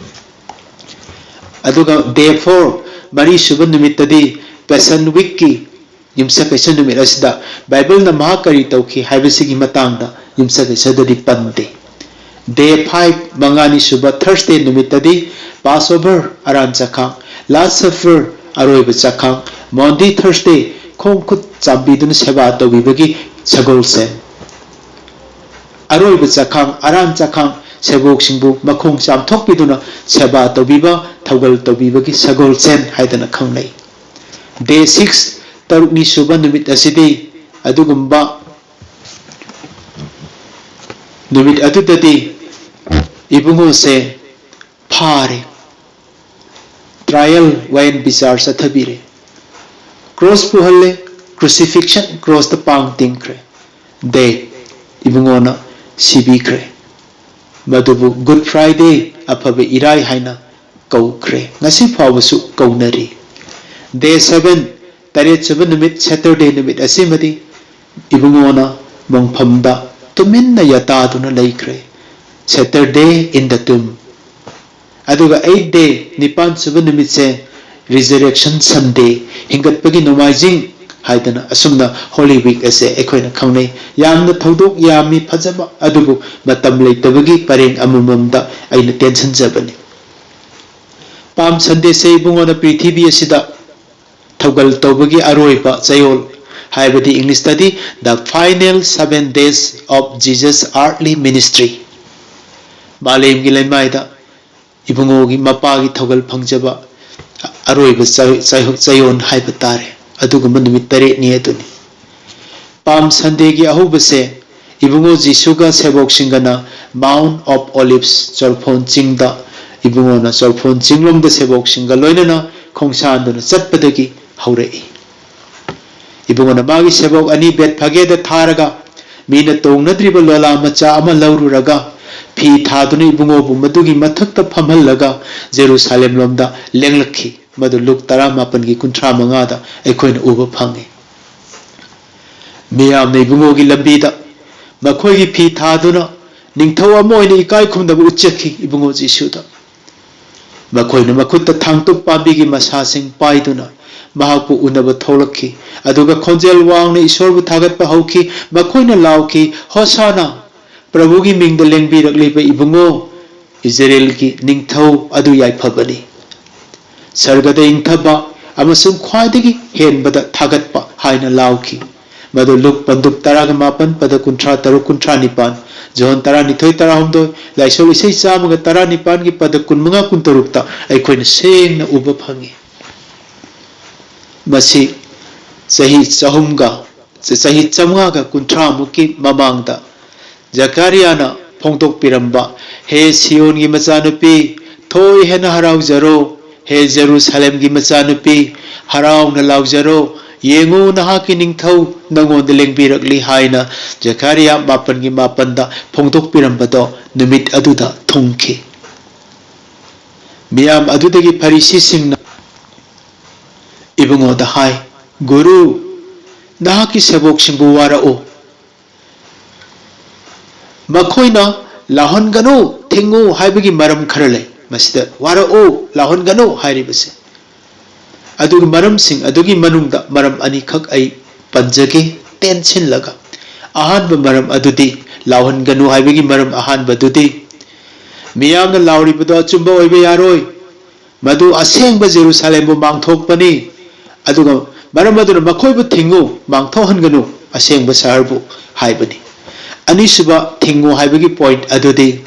ꯑꯗꯨꯒ Day four, ꯃꯔꯤꯁꯨꯕ ꯅꯨꯃꯤꯠꯇꯗꯤ Passion Weekꯀꯤ ꯌꯨꯝꯁꯀꯩꯁ ꯅꯨꯃꯤꯠ ꯑꯁꯤꯗ ꯕꯥꯏꯕꯜꯅ ꯃꯍꯥꯛ ꯀꯔꯤ ꯇꯧꯈꯤ ꯍꯥꯏꯕꯁꯤꯒꯤ ꯃꯇꯥꯡꯗ ꯌꯨꯝꯁꯀꯩꯁꯗꯗꯤ ꯄꯟꯗꯦ꯫ Day five, ꯃꯉꯥꯅꯤ ꯁꯨꯕ Thursday ꯅꯨꯃꯤꯠꯇꯗꯤ Passover, ꯑꯔꯥꯟ ꯆꯈꯥꯡ, Last Supper, ꯑꯔꯣꯏꯕ ꯆꯈꯥꯡ, Maundy Thursday, ꯈꯣꯡ ꯈꯨꯠ ꯆꯥꯝꯕꯤꯗꯨꯅ ꯁꯦꯕꯥ ꯇꯧꯕꯤꯕꯒꯤ ꯁꯒꯣꯜꯁꯦꯜ꯫ ꯑꯔꯣꯏꯕ ꯆꯈꯥꯡ, ꯑꯔꯥꯟ ꯆꯈꯥꯡ, ꯁꯦꯕꯣꯛꯁꯤꯡꯕꯨ ꯃꯈꯣꯡ ꯆꯥꯝꯊꯣꯛꯄꯤꯗꯨꯅ ꯁꯦꯕꯥ ꯇꯧꯕꯤꯕ, ꯊꯧꯒꯜ ꯇꯧꯕꯤꯕꯒꯤ ꯁꯒꯣꯜꯁꯦꯜ ꯍꯥꯏꯗꯅ ꯈꯪꯅꯩ꯫ Day six, ꯇꯔꯨꯛꯅꯤ ꯁꯨꯕ ꯅꯨꯃꯤꯠ ꯑꯁꯤꯗꯤ ꯑꯗꯨꯒꯨꯝꯕ ꯅꯨꯃꯤꯠ ꯑꯗꯨꯗꯗꯤ ꯏꯕꯨꯡꯉꯣꯁꯦ ꯐꯥꯔꯦ, ꯇ꯭ꯔꯥꯏꯌꯦꯜ, ꯋꯥꯌꯦꯟ ꯕꯤꯆꯥꯔ ꯆꯠꯊꯕꯤꯔꯦ, ꯀ꯭ꯔꯣꯁ ꯄꯨꯍꯜꯂꯦ, ꯀ꯭ꯔꯨꯁꯤꯐꯤꯛꯁꯟ, ꯀ꯭ꯔꯣꯁꯇ ꯄꯥꯡ ꯇꯤꯡꯈ꯭ꯔꯦ꯫ ꯗꯦ, ꯏꯕꯨꯡꯉꯣꯅ ꯁꯤꯕꯤꯈ꯭ꯔꯦ꯫ ꯃꯗꯨꯕꯨ ꯒꯨꯗ ꯐ꯭ꯔꯥꯏꯗꯦ, ꯑꯐꯕ ꯏꯔꯥꯏ ꯍꯥꯏꯅ ꯀꯧꯈ꯭ꯔꯦ, ꯉꯁꯤ ꯐꯥꯎꯕꯁꯨ ꯀꯧꯅꯔꯤ꯫ ꯗꯦ ꯁꯚꯦꯟ, ꯇꯔꯦꯠꯁꯨꯕ ꯅꯨꯃꯤꯠ, ꯁꯦꯇꯔꯗꯦ ꯅꯨꯃꯤꯠ ꯑꯁꯤꯃꯗꯤ ꯏꯕꯨꯡꯉꯣꯅ ꯃꯪꯐꯝꯗ ꯇꯨꯃꯤꯟꯅ ꯌꯥꯇꯥꯗꯨꯅ ꯂꯩꯈ꯭ꯔꯦ, ꯁꯦꯇꯔꯗꯦ ꯏꯟ ꯗ ꯇꯨꯝ꯫ ꯑꯗꯨꯒ ꯑꯩꯠ ꯗꯦ, ꯅꯤꯄꯥꯟꯁꯨꯕ ꯅꯨꯃꯤꯠꯁꯦ, ꯔꯤꯖꯔꯦꯛꯁꯟ ꯁꯟꯗꯦ, ꯍꯤꯡꯒꯠꯄꯒꯤ ꯅꯣꯡꯃꯥꯏꯖꯤꯡ ꯍꯥꯏꯗꯅ ꯑꯁꯨꯝꯅ ꯍꯣꯂꯤ ꯋꯤꯛ ꯑꯁꯦ ꯑꯩꯈꯣꯏꯅ ꯈꯪꯅꯩ꯫ ꯌꯥꯝꯅ ꯊꯧꯗꯣꯛ ꯌꯥꯝꯃꯤ, ꯐꯖꯕ, ꯑꯗꯨꯕꯨ ꯃꯇꯝ ꯂꯩꯇꯕꯒꯤ ꯄꯔꯦꯡ ꯑꯃꯃꯝꯗ ꯑꯩꯅ ꯇꯦꯟꯁꯤꯟꯖꯕꯅꯤ꯫ ꯄꯥꯝ ꯁꯟꯗꯦꯁꯦ ꯏꯕꯨꯡꯉꯣꯅ ꯄ꯭ꯔꯤꯊꯤꯕꯤ ꯑꯁꯤꯗ ꯊꯧꯒꯜ ꯇꯧꯕꯒꯤ ꯑꯔꯣꯏꯕ ꯆꯌꯣꯜ, ꯍꯥꯏꯕꯗꯤ ꯏꯪꯂꯤꯁꯇꯗꯤ The Final Seven Days of Jesus Earthly Ministry, ꯃꯥꯂꯦꯝꯒꯤ ꯂꯩꯃꯥꯏꯗ ꯏꯕꯨꯡꯉꯣꯒꯤ ꯃꯄꯥꯒꯤ ꯊꯧꯒꯜ ꯐꯪꯖꯕ ꯑꯔꯣꯏꯕ ꯆ-, ꯆ-, ꯆꯌꯣꯜ ꯍꯥꯏꯕ ꯇꯥꯔꯦ꯫ ꯑꯗꯨꯒꯨꯝꯕ ꯅꯨꯃꯤꯠ ꯇꯔꯦꯠꯅꯤ ꯑꯗꯨꯅꯤ꯫ ꯄꯥꯝ ꯁꯟꯗꯦꯒꯤ ꯑꯍꯧꯕꯁꯦ ꯏꯕꯨꯡꯉꯣ ꯖꯤꯁꯨꯒ ꯁꯦꯕꯣꯛꯁꯤꯡꯒꯅ Mount of Olives, ꯆꯣꯔꯐꯣꯟ ꯆꯤꯡꯗ, ꯏꯕꯨꯡꯉꯣꯅ ꯆꯣꯔꯐꯣꯟ ꯆꯤꯡꯂꯣꯝꯗ ꯁꯦꯕꯣꯛꯁꯤꯡꯒ ꯂꯣꯏꯅꯅ ꯈꯣꯡꯁꯥꯟꯗꯨꯅ ꯆꯠꯄꯗꯒꯤ ꯍꯧꯔꯛꯏ꯫ ꯏꯕꯨꯡꯉꯣꯅ ꯃꯥꯒꯤ ꯁꯦꯕꯣꯛ ꯑꯅꯤ ꯕꯦꯠꯐꯥꯒꯦꯗ ꯊꯥꯔꯒ, ꯃꯤꯅ ꯇꯣꯡꯅꯗ꯭ꯔꯤꯕ ꯂꯣꯂꯥ ꯃꯆꯥ ꯑꯃ ꯂꯧꯔꯨꯔꯒ, ꯐꯤ ꯊꯥꯗꯨꯅ ꯏꯕꯨꯡꯉꯣꯕꯨ ꯃꯗꯨꯒꯤ ꯃꯊꯛꯇ ꯐꯝꯍꯜꯂꯒ ꯖꯦꯔꯨꯁꯥꯂꯦꯝ ꯂꯣꯝꯗ ꯂꯦꯡꯂꯛꯈꯤ꯫ ꯃꯗꯨ ꯂꯨꯛ ꯇꯔꯥꯃꯥꯄꯟꯒꯤ ꯀꯨꯟꯊ꯭ꯔꯥ ꯃꯉꯥꯗ ꯑꯩꯈꯣꯏꯅ ꯎꯕ ꯐꯪꯉꯤ꯫ ꯃꯤꯌꯥꯝꯅ ꯏꯕꯨꯡꯉꯣꯒꯤ ꯂꯝꯕꯤꯗ ꯃꯈꯣꯏꯒꯤ ꯐꯤ ꯊꯥꯗꯨꯅ ꯅꯤꯡꯊꯧ ꯑꯃ ꯑꯣꯏꯅ ꯏꯀꯥꯏ ꯈꯨꯝꯅꯕ ꯎꯠꯆꯈꯤ ꯏꯕꯨꯡꯉꯣ ꯖꯤꯁꯨꯗ꯫ ꯃꯈꯣꯏꯅ ꯃꯈꯨꯠꯇ ꯊꯥꯡꯇꯨꯞ ꯄꯥꯝꯕꯤꯒꯤ ꯃꯁꯥꯁꯤꯡ ꯄꯥꯏꯗꯨꯅ ꯃꯍꯥꯛꯄꯨ ꯎꯅꯕ ꯊꯣꯛꯂꯛꯈꯤ, ꯑꯗꯨꯒ ꯈꯣꯟꯖꯦꯜ ꯋꯥꯡꯅ ꯏꯁꯣꯔꯕꯨ ꯊꯥꯒꯠꯄ ꯍꯧꯈꯤ꯫ ꯃꯈꯣꯏꯅ ꯂꯥꯎꯈꯤ, "ꯍꯣꯁꯥꯅꯥ! ꯄ꯭ꯔꯚꯨꯒꯤ ꯃꯤꯡꯗ ꯂꯦꯡꯕꯤꯔꯛꯂꯤꯕ ꯏꯕꯨꯡꯉꯣ, ꯏꯖꯔꯦꯜꯒꯤ ꯅꯤꯡꯊꯧ ꯑꯗꯨ ꯌꯥꯏꯐꯕꯅꯤ꯫ ꯁꯔꯒꯗ ꯏꯪꯊꯕ ꯑꯃꯁꯨꯡ ꯈ꯭ꯋꯥꯏꯗꯒꯤ ꯍꯦꯟꯕꯗ ꯊꯥꯒꯠꯄ" ꯍꯥꯏꯅ ꯂꯥꯎꯈꯤ꯫ ꯃꯗꯨ ꯂꯨꯛ ꯄꯟꯗꯨꯞ ꯇꯔꯥꯒ ꯃꯥꯄꯟ, ꯄꯗ ꯀꯨꯟꯊ꯭ꯔꯥ ꯇꯔꯨꯛ, ꯀꯨꯟꯊ꯭ꯔꯥ ꯅꯤꯄꯥꯟ, ꯖꯣꯍꯟ ꯇꯔꯥꯅꯤꯊꯣꯏ, ꯇꯔꯥꯍꯨꯝꯗꯣꯏ, ꯂꯥꯏꯁꯣꯟ ꯏꯁꯩ ꯆꯥꯝꯃꯒ ꯇꯔꯥꯅꯤꯄꯥꯟꯒꯤ ꯄꯗ ꯀꯨꯟꯃꯉꯥ, ꯀꯨꯟꯇꯔꯨꯛꯇ ꯑꯩꯈꯣꯏꯅ ꯁꯦꯡꯅ ꯎꯕ ꯐꯪꯉꯤ꯫ ꯃꯁꯤ ꯆꯍꯤ ꯆꯍꯨꯝꯒ, ꯆꯍꯤ ꯆꯥꯝꯃꯉꯥꯒ ꯀꯨꯟꯊ꯭ꯔꯥꯃꯨꯛꯀꯤ ꯃꯃꯥꯡꯗ ꯖꯀꯔꯤꯌꯥꯅ ꯐꯣꯡꯗꯣꯛꯄꯤꯔꯝꯕ, "ꯍꯦ ꯁꯤꯌꯣꯟꯒꯤ ꯃꯆꯥꯅꯨꯄꯤ, ꯊꯣꯏ ꯍꯦꯟꯅ ꯍꯔꯥꯎꯖꯔꯣ꯫ ꯍꯦ ꯖꯦꯔꯨꯁꯥꯂꯦꯝꯒꯤ ꯃꯆꯥꯅꯨꯄꯤ, ꯍꯔꯥꯎꯅ ꯂꯥꯎꯖꯔꯣ꯫ ꯌꯦꯡꯉꯨ, ꯅꯍꯥꯛꯀꯤ ꯅꯤꯡꯊꯧ ꯅꯉꯣꯟꯗ ꯂꯦꯡꯕꯤꯔꯛꯂꯤ" ꯍꯥꯏꯅ ꯖꯀꯔꯤꯌꯥ ꯃꯥꯄꯟꯒꯤ ꯃꯥꯄꯟꯗ ꯐꯣꯡꯗꯣꯛꯄꯤꯔꯝꯕꯗꯣ ꯅꯨꯃꯤꯠ ꯑꯗꯨꯗ ꯊꯨꯡꯈꯤ꯫ ꯃꯤꯌꯥꯝ ꯑꯗꯨꯗꯒꯤ ꯐꯔꯤꯁꯤꯁꯤꯡꯅ ꯏꯕꯨꯡꯉꯣꯗ ꯍꯥꯏ, "ꯒꯨꯔꯨ, ꯅꯍꯥꯛꯀꯤ ꯁꯦꯕꯣꯛꯁꯤꯡꯕꯨ ꯋꯥꯔꯛꯎ꯫ ꯃꯈꯣꯏꯅ ꯂꯥꯎꯍꯟꯒꯅꯨ, ꯊꯤꯡꯉꯨ ꯍꯥꯏꯕꯒꯤ ꯃꯔꯝ ꯈꯔ ꯂꯩ꯫ ꯃꯁꯤꯗ ꯋꯥꯔꯛꯎ, ꯂꯥꯎꯍꯟꯒꯅꯨ ꯍꯥꯏꯔꯤꯕꯁꯦ꯫ ꯑꯗꯨꯒꯤ ꯃꯔꯝꯁꯤꯡ ꯑꯗꯨꯒꯤ ꯃꯅꯨꯡꯗ ꯃꯔꯝ ꯑꯅꯤꯈꯛ ꯑꯩ ꯄꯟꯖꯒꯦ ꯇꯦꯟꯁꯤꯜꯂꯒ꯫ ꯑꯍꯥꯟꯕ ꯃꯔꯝ ꯑꯗꯨꯗꯤ, ꯂꯥꯎꯍꯟꯒꯅꯨ ꯍꯥꯏꯕꯒꯤ ꯃꯔꯝ ꯑꯍꯥꯟꯕꯗꯨꯗꯤ, ꯃꯤꯌꯥꯝꯅ ꯂꯥꯎꯔꯤꯕꯗꯣ ꯑꯆꯨꯝꯕ ꯑꯣꯏꯕ ꯌꯥꯔꯣꯏ꯫ ꯃꯗꯨ ꯑꯁꯦꯡꯕ ꯖꯦꯔꯨꯁꯥꯂꯦꯝꯕꯨ ꯃꯥꯡꯊꯣꯛꯄꯅꯤ꯫ ꯑꯗꯨꯒ ꯃꯔꯝ ꯑꯗꯨꯅ ꯃꯈꯣꯏꯕꯨ ꯊꯤꯡꯉꯨ, ꯃꯥꯡꯊꯣꯛꯍꯟꯒꯅꯨ, ꯑꯁꯦꯡꯕ ꯁꯍꯔꯕꯨ" ꯍꯥꯏꯕꯅꯤ꯫ ꯑꯅꯤꯁꯨꯕ ꯊꯤꯡꯉꯨ ꯍꯥꯏꯕꯒꯤ ꯄꯣꯏꯟꯠ ꯑꯗꯨꯗꯤ,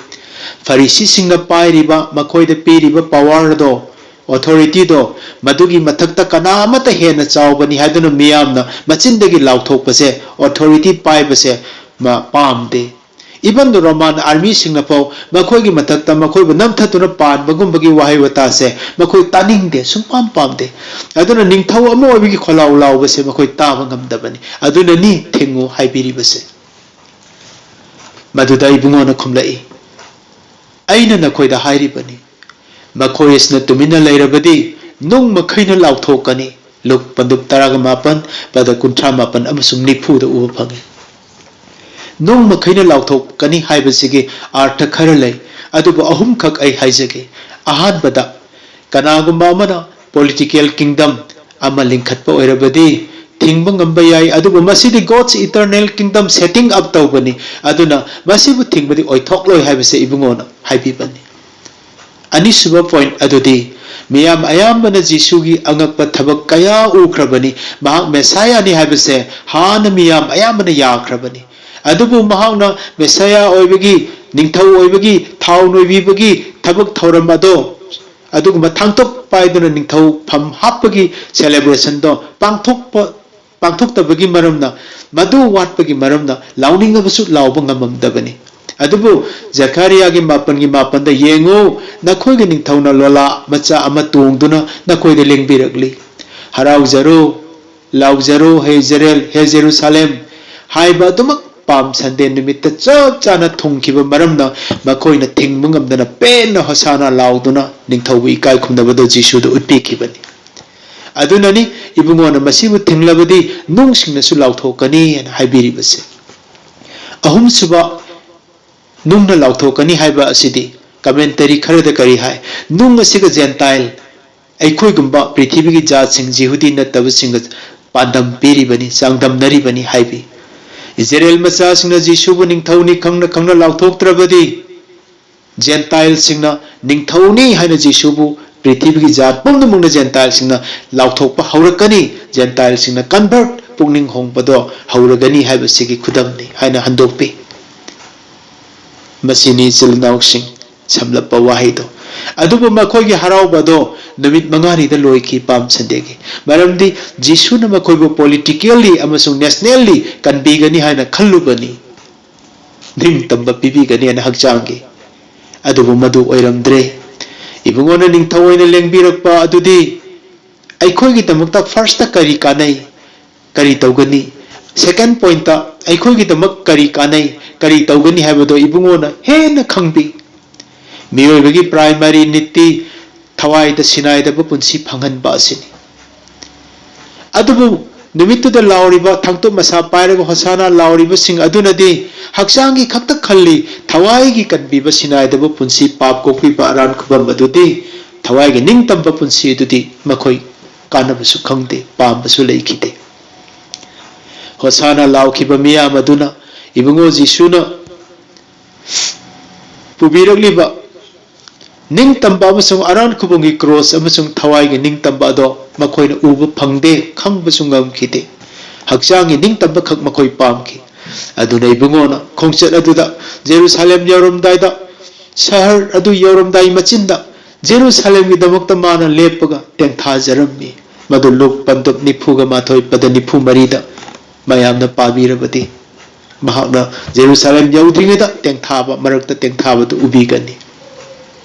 ꯐꯔꯤꯁꯤꯁꯤꯡꯅ ꯄꯥꯏꯔꯤꯕ, ꯃꯈꯣꯏꯗ ꯄꯤꯔꯤꯕ ꯄꯋꯥꯔꯗꯣ, ꯑꯣꯊꯣꯔꯤꯇꯤꯗꯣ, ꯃꯗꯨꯒꯤ ꯃꯊꯛꯇ ꯀꯅꯥ ꯑꯃꯠꯇ ꯍꯦꯟꯅ ꯆꯥꯎꯕꯅꯤ ꯍꯥꯏꯗꯨꯅ ꯃꯤꯌꯥꯝꯅ ꯃꯆꯤꯟꯗꯒꯤ ꯂꯥꯎꯊꯣꯛꯄꯁꯦ, ꯑꯣꯊꯣꯔꯤꯇꯤ ꯄꯥꯏꯕꯁꯦ ꯃ-, ꯄꯥꯝꯗꯦ꯫ ꯏꯕꯟ ꯔꯣꯃꯥꯟ ꯑꯥꯔꯃꯤꯁꯤꯡꯅ ꯐꯥꯎ ꯃꯈꯣꯏꯒꯤ ꯃꯊꯛꯇ ꯃꯈꯣꯏꯕꯨ ꯅꯝꯊꯗꯨꯅ ꯄꯥꯟꯕꯒꯨꯝꯕꯒꯤ ꯋꯥꯍꯩ ꯋꯥꯇꯥꯁꯦ ꯃꯈꯣꯏ ꯇꯥꯅꯤꯡꯗꯦ, ꯁꯨꯡꯄꯥꯝ ꯄꯥꯝꯗꯦ꯫ ꯑꯗꯨꯅ ꯅꯤꯡꯊꯧ ꯑꯃ ꯑꯣꯏꯕꯒꯤ ꯈꯣꯜꯂꯥꯎ ꯂꯥꯎꯕꯁꯦ ꯃꯈꯣꯏ ꯇꯥꯕ ꯉꯝꯗꯕꯅꯤ꯫ ꯑꯗꯨꯅꯅꯤ ꯊꯤꯡꯉꯨ ꯍꯥꯏꯕꯤꯔꯤꯕꯁꯦ꯫ ꯃꯗꯨꯗ ꯏꯕꯨꯡꯉꯣꯅ ꯈꯨꯝꯂꯛꯏ, "ꯑꯩꯅ ꯅꯈꯣꯏꯗ ꯍꯥꯏꯔꯤꯕꯅꯤ, ꯃꯈꯣꯏ ꯑꯁꯤꯅ ꯇꯨꯃꯤꯟꯅ ꯂꯩꯔꯕꯗꯤ ꯅꯨꯡ ꯃꯈꯩꯅ ꯂꯥꯎꯊꯣꯛꯀꯅꯤ"꯫ ꯂꯨꯛ ꯄꯟꯗꯨꯞ ꯇꯔꯥꯒ ꯃꯥꯄꯟ, ꯄꯗ ꯀꯨꯟꯊ꯭ꯔꯥ ꯃꯥꯄꯟ ꯑꯃꯁꯨꯡ ꯅꯤꯐꯨꯗ ꯎꯕ ꯐꯪꯏ꯫ ꯅꯨꯡ ꯃꯈꯩꯅ ꯂꯥꯎꯊꯣꯛꯀꯅꯤ ꯍꯥꯏꯕꯁꯤꯒꯤ ꯑꯥꯔꯊ ꯈꯔ ꯂꯩ, ꯑꯗꯨꯕꯨ ꯑꯍꯨꯝꯈꯛ ꯑꯩ ꯍꯥꯏꯖꯒꯦ꯫ ꯑꯍꯥꯟꯕꯗ, ꯀꯅꯥꯒꯨꯝꯕ ꯑꯃꯅ ꯄꯣꯂꯤꯇꯤꯀꯦꯜ ꯀꯤꯡꯗꯝ ꯑꯃ ꯂꯤꯡꯈꯠꯄ ꯑꯣꯏꯔꯕꯗꯤ ꯊꯤꯡꯕ ꯉꯝꯕ ꯌꯥꯏ, ꯑꯗꯨꯕꯨ ꯃꯁꯤꯗꯤ God's eternal kingdom setting up ꯇꯧꯕꯅꯤ, ꯑꯗꯨꯅ ꯃꯁꯤꯕꯨ ꯊꯤꯡꯕꯗꯤ ꯑꯣꯏꯊꯣꯛꯂꯣꯏ ꯍꯥꯏꯕꯁꯦ ꯏꯕꯨꯡꯉꯣꯅ ꯍꯥꯏꯕꯤꯕꯅꯤ꯫ ꯑꯅꯤꯁꯨꯕ ꯄꯣꯏꯟꯠ ꯑꯗꯨꯗꯤ, ꯃꯤꯌꯥꯝ ꯑꯌꯥꯝꯕꯅ ꯖꯤꯁꯨꯒꯤ ꯑꯉꯛꯄ ꯊꯕꯛ ꯀꯌꯥ ꯎꯈ꯭ꯔꯕꯅꯤ, ꯃꯍꯥꯛ ꯃꯦꯁꯥꯌꯥꯅꯤ ꯍꯥꯏꯕꯁꯦ ꯍꯥꯟꯅ ꯃꯤꯌꯥꯝ ꯑꯌꯥꯝꯕꯅ ꯌꯥꯈ꯭ꯔꯕꯅꯤ꯫ ꯑꯗꯨꯕꯨ ꯃꯍꯥꯛꯅ ꯃꯦꯁꯥꯌꯥ ꯑꯣꯏꯕꯒꯤ, ꯅꯤꯡꯊꯧ ꯑꯣꯏꯕꯒꯤ ꯊꯥꯎ ꯅꯣꯏꯕꯤꯕꯒꯤ ꯊꯕꯛ ꯊꯧꯔꯝ ꯑꯗꯣ, ꯑꯗꯨꯒꯨꯝꯕ ꯊꯥꯡꯇꯣꯛ ꯄꯥꯏꯗꯨꯅ ꯅꯤꯡꯊꯧ ꯐꯝ ꯍꯥꯞꯄꯒꯤ ꯁꯦꯂꯦꯕ꯭ꯔꯦꯁꯟꯗꯣ ꯄꯥꯡꯊꯣꯛꯄ ꯄꯥꯡꯊꯣꯛꯇꯕꯒꯤ ꯃꯔꯝꯅ, ꯃꯗꯨ ꯋꯥꯠꯄꯒꯤ ꯃꯔꯝꯅ ꯂꯥꯎꯅꯤꯡꯉꯕꯁꯨ ꯂꯥꯎꯕ ꯉꯝꯃꯝꯗꯕꯅꯤ꯫ ꯑꯗꯨꯕꯨ ꯖꯀꯔꯤꯌꯥꯒꯤ ꯃꯥꯄꯟꯒꯤ ꯃꯥꯄꯟꯗ, "ꯌꯦꯡꯉꯨ, ꯅꯈꯣꯏꯒꯤ ꯅꯤꯡꯊꯧꯅ ꯂꯣꯂꯥ ꯃꯆꯥ ꯑꯃ ꯇꯣꯡꯗꯨꯅ ꯅꯈꯣꯏꯗ ꯂꯦꯡꯕꯤꯔꯛꯂꯤ꯫ ꯍꯔꯥꯎꯖꯔꯨ, ꯂꯥꯎꯖꯔꯨ, ꯍꯦ ꯖꯦꯔꯦꯜ, ꯍꯦ ꯖꯦꯔꯨꯁꯥꯂꯦꯝ" ꯍꯥꯏꯕ ꯑꯗꯨꯃꯛ ꯄꯥꯝ ꯁꯟꯗꯦ ꯅꯨꯃꯤꯠꯇ ꯆꯞ ꯆꯥꯅ ꯊꯨꯡꯈꯤꯕ ꯃꯔꯝꯅ, ꯃꯈꯣꯏꯅ ꯊꯤꯡꯕ ꯉꯝꯗꯅ ꯄꯦꯟꯅ ꯍꯣꯁꯥꯅꯥ ꯂꯥꯎꯗꯨꯅ ꯅꯤꯡꯊꯧꯕꯨ ꯏꯀꯥꯏ ꯈꯨꯝꯅꯕꯗ ꯖꯤꯁꯨꯗ ꯎꯠꯄꯤꯈꯤꯕꯅꯤ꯫ ꯑꯗꯨꯅꯅꯤ ꯏꯕꯨꯡꯉꯣꯅ ꯃꯁꯤꯕꯨ ꯊꯤꯡꯂꯕꯗꯤ ꯅꯨꯡꯁꯤꯡꯅꯁꯨ ꯂꯥꯎꯊꯣꯛꯀꯅꯤ ꯍꯥꯏꯅ ꯍꯥꯏꯕꯤꯔꯤꯕꯁꯦ꯫ ꯑꯍꯨꯝꯁꯨꯕ, ꯅꯨꯡꯅ ꯂꯥꯎꯊꯣꯛꯀꯅꯤ ꯍꯥꯏꯕ ꯑꯁꯤꯗꯤ ꯀꯃꯦꯟꯇꯔꯤ ꯈꯔꯗ ꯀꯔꯤ ꯍꯥꯏ? ꯅꯨꯡ ꯑꯁꯤꯒ ꯖꯦꯟꯇꯥꯏꯜ, ꯑꯩꯈꯣꯏꯒꯨꯝꯕ ꯄ꯭ꯔꯤꯊꯤꯕꯤꯒꯤ ꯖꯥꯠꯁꯤꯡ, ꯖꯤꯍꯨꯗꯤ ꯅꯠꯇꯕꯁꯤꯡꯒ ꯄꯥꯟꯗꯝ ꯄꯤꯔꯤꯕꯅꯤ, ꯆꯥꯡꯗꯝꯅꯔꯤꯕꯅꯤ ꯍꯥꯏꯕꯤ꯫ ꯏꯖꯔꯦꯜ ꯃꯆꯥꯁꯤꯡꯅ ꯖꯤꯁꯨꯕꯨ ꯅꯤꯡꯊꯧꯅꯤ ꯈꯪꯅ ꯈꯪꯅ ꯂꯥꯎꯊꯣꯛꯇ꯭ꯔꯕꯗꯤ, ꯖꯦꯟꯇꯥꯏꯜꯁꯤꯡꯅ ꯅꯤꯡꯊꯧꯅꯤ ꯍꯥꯏꯅ ꯖꯤꯁꯨꯕꯨ ꯄ꯭ꯔꯤꯊꯤꯕꯤꯒꯤ ꯖꯥꯠ ꯄꯨꯝꯅꯃꯛꯅ ꯖꯦꯟꯇꯥꯏꯜꯁꯤꯡꯅ ꯂꯥꯎꯊꯣꯛꯄ ꯍꯧꯔꯛꯀꯅꯤ, ꯖꯦꯟꯇꯥꯏꯜꯁꯤꯡꯅ convert, ꯄꯨꯛꯅꯤꯡ ꯍꯣꯡꯕꯗꯣ ꯍꯧꯔꯒꯅꯤ ꯍꯥꯏꯕꯁꯤꯒꯤ ꯈꯨꯗꯝꯅꯤ ꯍꯥꯏꯅ ꯍꯟꯗꯣꯛꯄꯤ꯫ ꯃꯁꯤꯅꯤ ꯏꯆꯤꯜ ꯏꯅꯥꯎꯁꯤꯡ, ꯁꯝꯂꯞꯄ ꯋꯥꯍꯩꯗꯣ꯫ ꯑꯗꯨꯕꯨ ꯃꯈꯣꯏꯒꯤ ꯍꯔꯥꯎꯕꯗꯣ ꯅꯨꯃꯤꯠ ꯃꯉꯥꯅꯤꯗ ꯂꯣꯏꯈꯤ, ꯄꯥꯝ ꯁꯟꯗꯦꯒꯤ꯫ ꯃꯔꯝꯗꯤ ꯖꯤꯁꯨꯅ ꯃꯈꯣꯏꯕꯨ politically ꯑꯃꯁꯨꯡ nationally ꯀꯟꯕꯤꯒꯅꯤ ꯍꯥꯏꯅ ꯈꯜꯂꯨꯕꯅꯤ꯫ ꯅꯤꯡꯇꯝꯕ ꯄꯤꯕꯤꯒꯅꯤ ꯍꯥꯏꯅ ꯍꯛꯆꯥꯡꯒꯤ꯫ ꯑꯗꯨꯕꯨ ꯃꯗꯨ ꯑꯣꯏꯔꯝꯗ꯭ꯔꯦ꯫ ꯏꯕꯨꯡꯉꯣꯅ ꯅꯤꯡꯊꯧ ꯑꯣꯏꯅ ꯂꯦꯡꯕꯤꯔꯛꯄ ꯑꯗꯨꯗꯤ ꯑꯩꯈꯣꯏꯒꯤꯗꯃꯛꯇ first ꯀꯔꯤ ꯀꯥꯟꯅꯩ, ꯀꯔꯤ ꯇꯧꯒꯅꯤ? Second point, ꯑꯩꯈꯣꯏꯒꯤꯗꯃꯛ ꯀꯔꯤ ꯀꯥꯟꯅꯩ, ꯀꯔꯤ ꯇꯧꯒꯅꯤ ꯍꯥꯏꯕꯗꯣ ꯏꯕꯨꯡꯉꯣꯅ ꯍꯦꯟꯅ ꯈꯪꯕꯤ꯫ ꯃꯤꯑꯣꯏꯕꯒꯤ primary needꯇꯤ ꯊꯋꯥꯏꯗ ꯁꯤꯅꯥꯏꯗꯕ ꯄꯨꯟꯁꯤ ꯐꯪꯍꯟꯕ ꯑꯁꯤꯅꯤ꯫ ꯑꯗꯨꯕꯨ ꯅꯨꯃꯤꯠꯇꯨꯗ ꯂꯥꯎꯔꯤꯕ, ꯊꯥꯡꯇꯨꯞ ꯃꯁꯥ ꯄꯥꯏꯔꯒ ꯍꯣꯁꯥꯅꯥ ꯂꯥꯎꯔꯤꯕꯁꯤꯡ ꯑꯗꯨꯅꯗꯤ ꯍꯛꯆꯥꯡꯒꯤ ꯈꯛꯇ ꯈꯜꯂꯤ, ꯊꯋꯥꯏꯒꯤ ꯀꯟꯕꯤꯕ, ꯁꯤꯅꯥꯏꯗꯕ ꯄꯨꯟꯁꯤ, ꯄꯥꯞ ꯀꯣꯛꯄꯤꯕ ꯑꯔꯥꯟ ꯈꯨꯕꯝ ꯑꯗꯨꯗꯤ, ꯊꯋꯥꯏꯒꯤ ꯅꯤꯡꯇꯝꯕ ꯄꯨꯟꯁꯤ ꯑꯗꯨꯗꯤ ꯃꯈꯣꯏ ꯀꯥꯟꯅꯕꯁꯨ ꯈꯪꯗꯦ, ꯄꯥꯝꯕꯁꯨ ꯂꯩꯈꯤꯗꯦ꯫ ꯍꯣꯁꯥꯅꯥ ꯂꯥꯎꯈꯤꯕ ꯃꯤꯌꯥꯝ ꯑꯗꯨꯅ ꯏꯕꯨꯡꯉꯣ ꯖꯤꯁꯨꯅ ꯄꯨꯕꯤꯔꯛꯂꯤꯕ ꯅꯤꯡꯇꯝꯕ ꯑꯃꯁꯨꯡ ꯑꯔꯥꯟ ꯈꯨꯕꯝꯒꯤ ꯀ꯭ꯔꯣꯁ ꯑꯃꯁꯨꯡ ꯊꯋꯥꯏꯒꯤ ꯅꯤꯡꯇꯝꯕ ꯑꯗꯣ ꯃꯈꯣꯏꯅ ꯎꯕ ꯐꯪꯗꯦ, ꯈꯪꯕꯁꯨ ꯉꯝꯈꯤꯗꯦ꯫ ꯍꯛꯆꯥꯡꯒꯤ ꯅꯤꯡꯇꯝꯕ ꯈꯛ ꯃꯈꯣꯏ ꯄꯥꯝꯈꯤ꯫ ꯑꯗꯨꯅ ꯏꯕꯨꯡꯉꯣꯅ ꯈꯣꯡꯆꯠ ꯑꯗꯨꯗ ꯖꯦꯔꯨꯁꯥꯂꯦꯝ ꯌꯧꯔꯝꯗꯥꯏꯗ, ꯁꯍꯔ ꯑꯗꯨ ꯌꯧꯔꯝꯗꯥꯏ ꯃꯆꯤꯟꯗ ꯖꯦꯔꯨꯁꯥꯂꯦꯝꯒꯤꯗꯃꯛꯇ ꯃꯥꯅ ꯂꯦꯞꯄꯒ ꯇꯦꯡꯊꯥꯖꯔꯝꯃꯤ꯫ ꯃꯗꯨ ꯂꯨꯛ ꯄꯟꯗꯨꯞ ꯅꯤꯐꯨꯒ ꯃꯥꯊꯣꯏ ꯄꯗ ꯅꯤꯐꯨ ꯃꯔꯤꯗ ꯃꯌꯥꯝꯅ ꯄꯥꯕꯤꯔꯕꯗꯤ, ꯃꯍꯥꯛꯅ ꯖꯦꯔꯨꯁꯥꯂꯦꯝ ꯌꯧꯗ꯭ꯔꯤꯉꯩꯗ ꯇꯦꯡꯊꯥꯕ, ꯃꯔꯛꯇ ꯇꯦꯡꯊꯥꯕꯗꯨ ꯎꯕꯤꯒꯅꯤ꯫